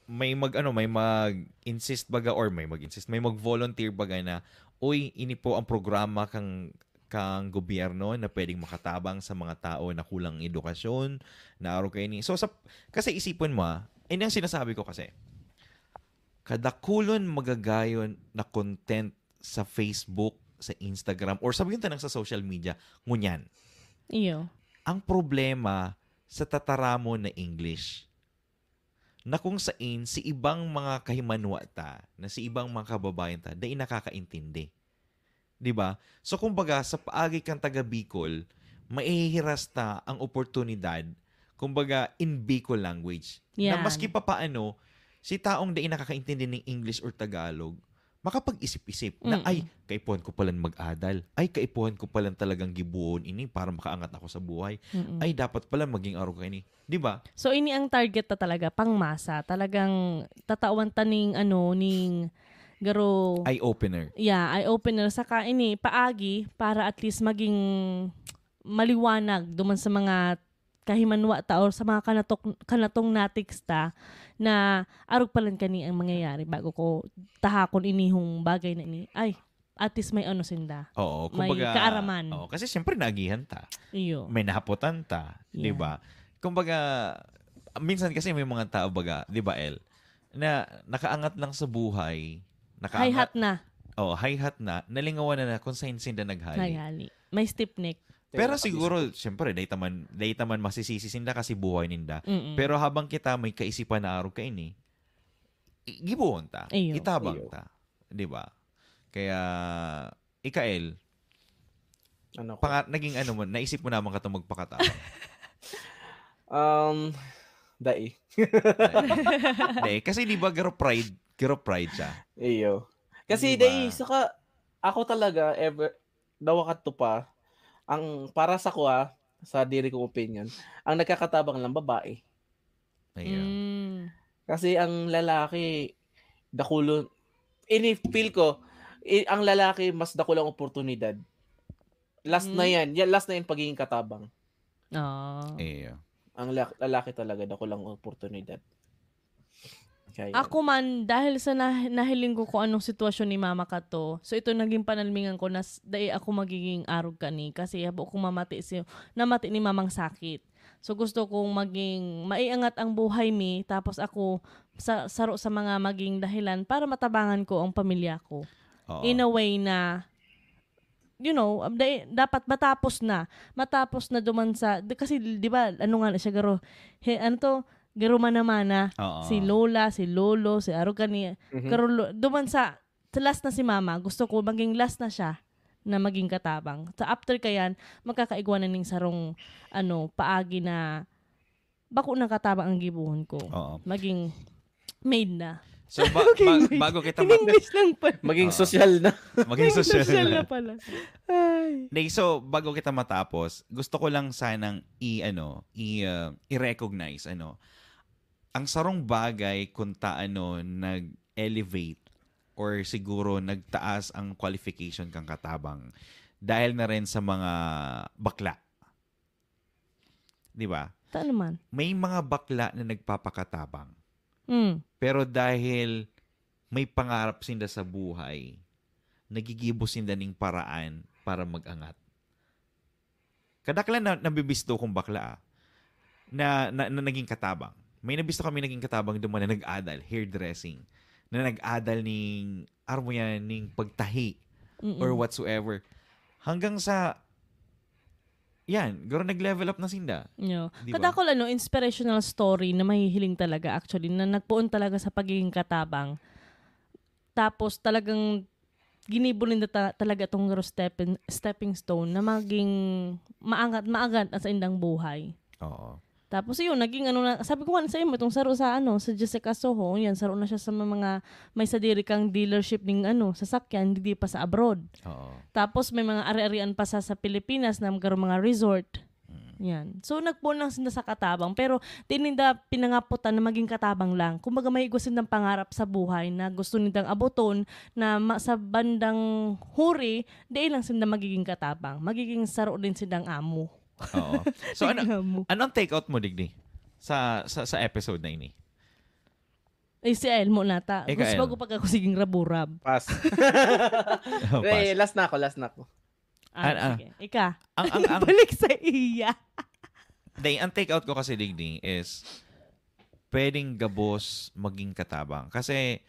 may mag ano, may mag-insist baga or may mag-insist, may mag-volunteer baga na, "Uy, ini po ang programa kang kang gobyerno na pwedeng makatabang sa mga tao na kulang edukasyon, na arog kaini." So sa kasi isipon mo, ah, ini ang sinasabi ko kasi. Kadakulon magagayon na content sa Facebook, sa Instagram, or sabihin ta nang sa social media, ngunyan. Iyo. Ang problema sa tataramon na English, na kung sain si ibang mga kahimanwa ta, na si ibang mga kababayan ta, dai nakakaintindi. 'Di ba? So kumbaga, sa paagi kang taga Bicol, maihihiras ta ang oportunidad, kumbaga, in Bicol language. Yan. Na maski papaano, si taong dai nakakaintindi ng English or Tagalog, makapag-isip-isip na, Mm. "Ay, kaipuhan ko palang mag-adal. Ay, kaipuhan ko palang talagang gibohon ini para makaangat ako sa buhay. Mm-mm. Ay, dapat pala maging arog ka ini." 'Di ba? So, ini ang target ta talaga, pangmasa. Talagang tatawan ta ning, ano, ning, Garo, Eye-opener. Yeah, eye-opener. Saka ini, paagi para at least maging maliwanag duman sa mga kahimanwa ta or sa mga kanatok, kanatong natics ta na arog pa lang kani ang mangyayari bago ko tahakon inihong bagay na ini. Ay, at least may ano sinda. Oo, May kumbaga, kaaraman. Oo, kasi siyempre naagihan ta. Iyo. May nahapotan ta, Yeah. 'di ba? Kumbaga, minsan kasi may mga tao baga, 'di ba, El, na nakaangat lang sa buhay, nakaangat, Hayhat na. Oh, hayhat na, nalingawan na, na kung saan sinda naghali. Naghali. May stiff neck. Pero Kaya, siguro, siyempre, dahil taman, dahil taman masisisi sinda kasi buhay ninda. Mm-mm. Pero habang kita may kaisipan na arog kaini, i- gibohon ta, Iyo. itabang Iyo. ta, 'di ba? Kaya, Ikael, Ano ko? panga- naging ano mo, naisip mo naman katong magpakatabang? Um, dai. Hindi, kasi 'di ba garo pride, garo pride siya. Iyo. Kasi Di ba? Dai, saka ako talaga, ever, dawa kadto pa, ang para sa ko, ah, sa diri kong opinion, ang nagkakatabang lang babae. Ayun. Mm. Kasi ang lalaki, dakulo, ini feel ko, i- ang lalaki mas dakulang oportunidad. Last Mm. na yan. Yan, last na yan pagiging katabang. Ah. Iyo. Ang la- lalaki talaga, dakulang oportunidad. Kaya, Ako man, dahil sa nah- nahiling ko kung anong sitwasyon ni mama kato, so ito naging panalmingan ko na s- dai ako magiging arog kani kasi habo kong mamati si namati ni mamang sakit. So gusto kong maging maiangat ang buhay mi, tapos ako sa saro sa mga maging dahilan para matabangan ko ang pamilya ko. Oo. In a way na, you know, um, dai- dapat matapos na. Matapos na duman sa, di- kasi di ba, ano nga na siya, garo, he, ano to, garo mana-mana. Oo. Si lola, si lolo, si arog kani, Mhm. garo lo- duman sa, sa last na si mama, gusto ko maging last na siya na maging katabang. Sa after kayan, magkakaigwa na ning sarong, ano, paagi na bako na katabang ang gibohon ko. Oo. Maging maid na. So, ba- Okay, ba- maid. bago kita In mag- English lang pa. Maging Oo. sosyal na. Maging sosyal. Sosyal na pala. Ay. Hindi, so, bago kita matapos, gusto ko lang sanang i-, ano, i-, uh, i-recognize, ano, ang sarong bagay kung ta, ano, nag-elevate or siguro nagtaas ang qualification kang katabang dahil na rin sa mga bakla. 'Di ba? Ta naman. May mga bakla na nagpapakatabang. Mm. Pero dahil may pangarap sinda sa buhay, nagigibo sinda ning paraan para mag-angat. Kadaklan na nabibisto kong bakla, ah, na, na, na naging katabang. May nabisto kami naging katabang duman na nag-adal, hairdressing, na nag-adal ning, armo yan, ning pagtahi Mm-mm. or whatsoever. Hanggang sa, yan, garo nag-level up na sinda. Yo. Di ba? Kadakol, ano, inspirational story na mahihiling talaga, actually, na nagpoon talaga sa pagiging katabang. Tapos talagang ginibo ninda ta- talaga itong stepping, stepping stone na maging maangat, maangat sa indang buhay. Oo. Tapos yun, naging ano na, sabi ko nga sa imo, itong saro sa ano, sa Jessica Soho, yan, saro na siya sa mga, may sadiri kang dealership ning ano, sasakyan, hindi pa sa abroad. Oo. Tapos may mga ari-arian pa sa, sa Pilipinas na magkaroon mga resort. Mm. Yan. So, nagpuon lang sila sa katabang. Pero, di ninda pinangaputan na maging katabang lang. Kumbaga, may igwa silang pangarap sa buhay na gusto nindang aboton na ma- sa bandang huri, di lang sila magiging katabang. Magiging saro din silang amo. Oo. So, ano, Amo. anong take out mo, Digdi? Sa, sa, sa episode na ini? Eh, si Elmo nata. Ikaw, Gusto El. ko pag ako siging raburab. Pass. Oh, Eh, pass. last na ako, last na ako. Ah, An- ah. Sige. Ika. Ang, ang, ang, Balik sa iya. Day, ang take out ko kasi, Digdi, is pwedeng gabos maging katabang. Kasi,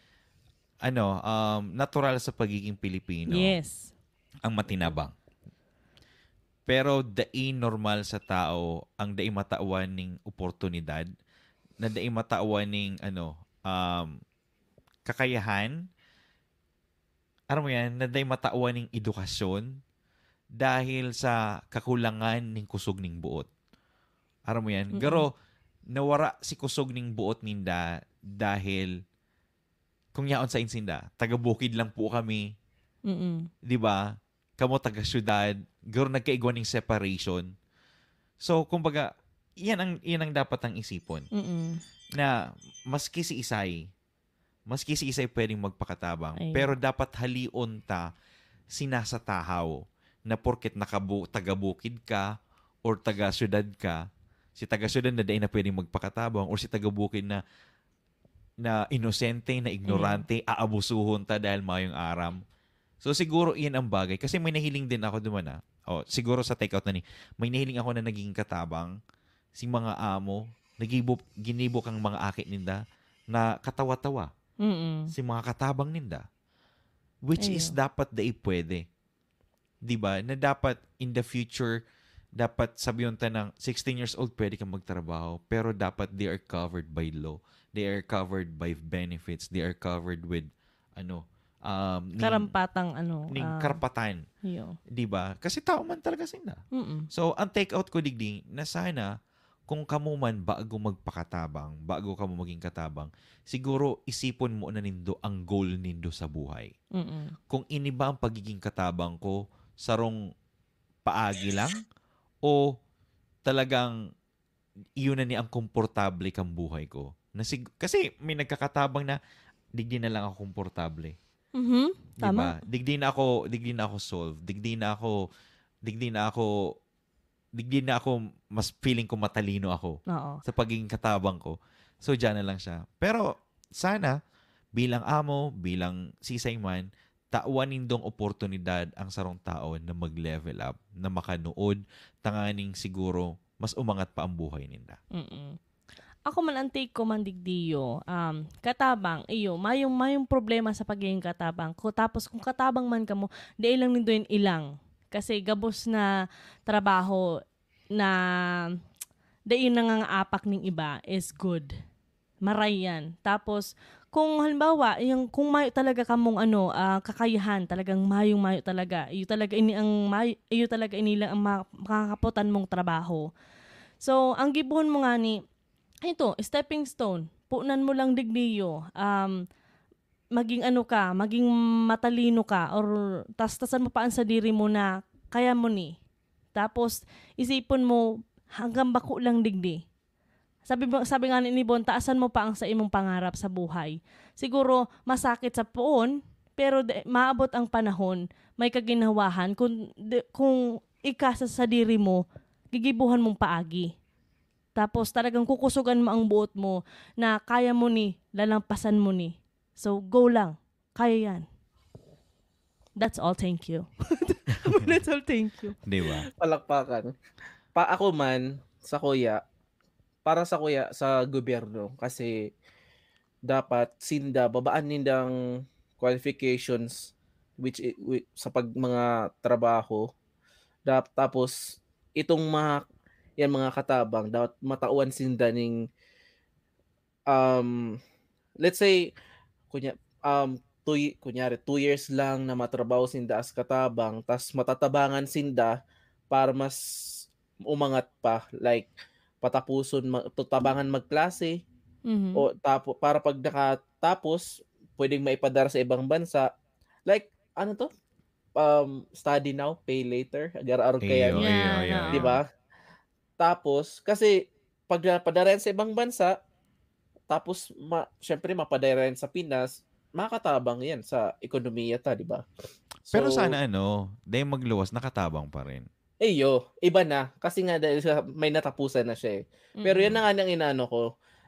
ano, um, natural sa pagiging Pilipino Yes. ang matinabang. Pero dai normal sa tao ang dai matawan ning oportunidad, na dai matawan ning, ano, um, kakayahan, aram mo yan, na dai matawan ning edukasyon dahil sa kakulangan ning kusog ning buot. Aram mo yan? Mm-mm. Garo, nawara si kusog ning buot ninda dahil kung yaon sa insinda, taga-bukid lang po kami, Mm-mm. di ba? Kamo taga-syudad, garo nagkaigwa ning separation. So, kumbaga, yan ang, yan ang dapat ang isipon. Mm-mm. Na maski si Isay, maski si isay pwedeng magpakatabang, Ayun. pero dapat halion ta sinasatahaw na porket nakabu- taga-bukid ka or taga-syudad ka, si taga-syudad na dai na pwedeng magpakatabang or si taga-bukid na na inosente, na ignorante, aabusuhon ta dahil mayong aram. So siguro iyan ang bagay. Kasi may nahiling din ako duman ah. O, siguro sa take out na ni, may nahiling ako na naging katabang si mga amo, nagibo, ginibo kang mga aki ninda na katawa-tawa Mm-mm. si mga katabang ninda. Which is Ayun. dapat dai pwede. 'Di ba? Na dapat in the future, dapat sabiyon ta ng sixteen years old, pwede kang magtrabaho. Pero dapat they are covered by law. They are covered by benefits. They are covered with, ano, um, ning- Karampatang ano. ning ah, karapatan. Iyo. 'Di ba? Kasi tao man talaga sila. Mm-mm. So, ang take out ko digdi, na sana, kung kamo man bago magpakatabang, bago kamo maging katabang, siguro isipon mo na nindo ang goal nindo sa buhay. Mm-mm. Kung ini ba ang pagiging katabang ko, sarong paagi lang, o talagang iyon na ni ang komportable kang buhay ko. Na sig- kasi may nagkakatabang na, "Digdi na lang ako komportable." Mhm. Di Tama. ba? Digdi na ako, digdi na ako solve, digdi na ako, digdi na ako, digdi na ako, mas feeling ko matalino ako Oo. sa pagiging katabang ko. So, dyan na lang siya. Pero, sana, bilang amo, bilang sisay man, tawan nindong oportunidad ang sarong tao na mag-level up, na makanuod, tanganing siguro, mas umangat pa ang buhay ninda. Mm-mm. Ako man, ang take ko man digdiyo, um, katabang, iyo, mayong, mayong problema sa pagiging katabang. Ko, tapos kung katabang man kamo, dai lang nindo yan ilang. Kasi gabos na trabaho na dai nangangaapak ning iba is good. Maray yan. Tapos, kung halimbawa, yung, kung mayo talaga kamong ano, ah, kakayahan, talagang mayong-mayo talaga, iyo talaga ini ang may, iyo talaga ini lang ang ma- makakapotan mong trabaho. So, ang gibohon mo nga ni, ito, stepping stone. Punan mo lang digdiyo. Um, maging ano ka, maging matalino ka, or tastasan mo pa ang sadiri mo na kaya mo ni. Tapos, isipon mo, hanggang bako lang digdi. Sabi, mo- sabi nga ni Bon, taasan mo pa ang sa imong pangarap sa buhay. Siguro, masakit sa poon, pero de, maabot ang panahon, may kaginhawahan, kung, de, kung ika sa sadiri mo, gigibuhan mong paagi. Tapos talagang kukusugan mo ang buot mo na kaya mo ni, lalampasan mo ni. So, go lang. Kaya yan. That's all. Thank you. That's all. Thank you. Di ba? Palakpakan. Pa ako man, sa kuya, para sa kuya, sa gobyerno, kasi dapat sinda, babaan nindang qualifications which, i- wi- sa pag mga trabaho. Dap, tapos, itong mga, yan mga katabang, dapat matawan sinda ning, um, let's say, kunya, um, two, y- kunyari, two years lang na matrabaho sinda as katabang, tas matatabangan sinda para mas umangat pa, like, patapuson, ma- tatabangan magklase, Mhm. o tapo, para pag nakatapos, pwedeng maipadara sa ibang bansa. Like, ano to? Um, study now, pay later. Agar-arog kaya. Iyo, Yeah, iyo, iyo, no. iyo. Di ba? Tapos, kasi, pag napadara yan sa ibang bansa, tapos, ma, syempre, mapadara yan sa Pinas, makatabang yan sa ekonomiya ta, di ba? Pero So, sana ano, dahil magluwas, nakatabang pa rin. Eyo, iba na. Kasi nga, dahil sa, may natapusan na siya eh. Pero yan Mm-mm. na nga nang inaano ko,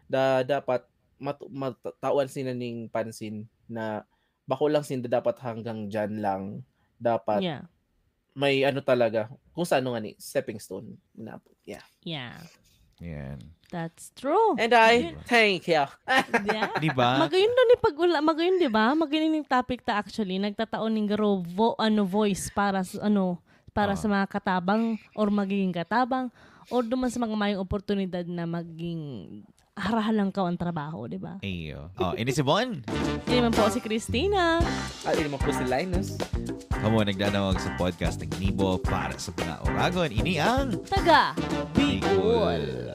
da, dapat mat, matawan sila ning pansin na bako lang sinda dapat hanggang dyan lang. Dapat Yeah. may ano talaga, kung sa ano nga ni, stepping stone. Na, yeah. Yeah. Yan. That's true. And I, Diba? Thank you. Yeah. Di ba? Magayon daw ni pag-ula, magayon, di ba? Magayon yung topic ta actually. Nagtatao ning garo, vo, ano, voice para sa, ano, para Ah. sa mga katabang or magiging katabang or duman sa mga mayong oportunidad na maging harahalang ka ang trabaho, di ba? Iyo. Oh, ini si Bon. Hindi naman po si Christina. At ini naman po si Linus. Kamo nagdadangog sa podcast ng Nibo para sa mga Oragon. Ini ang Taga Bicol. Bicol.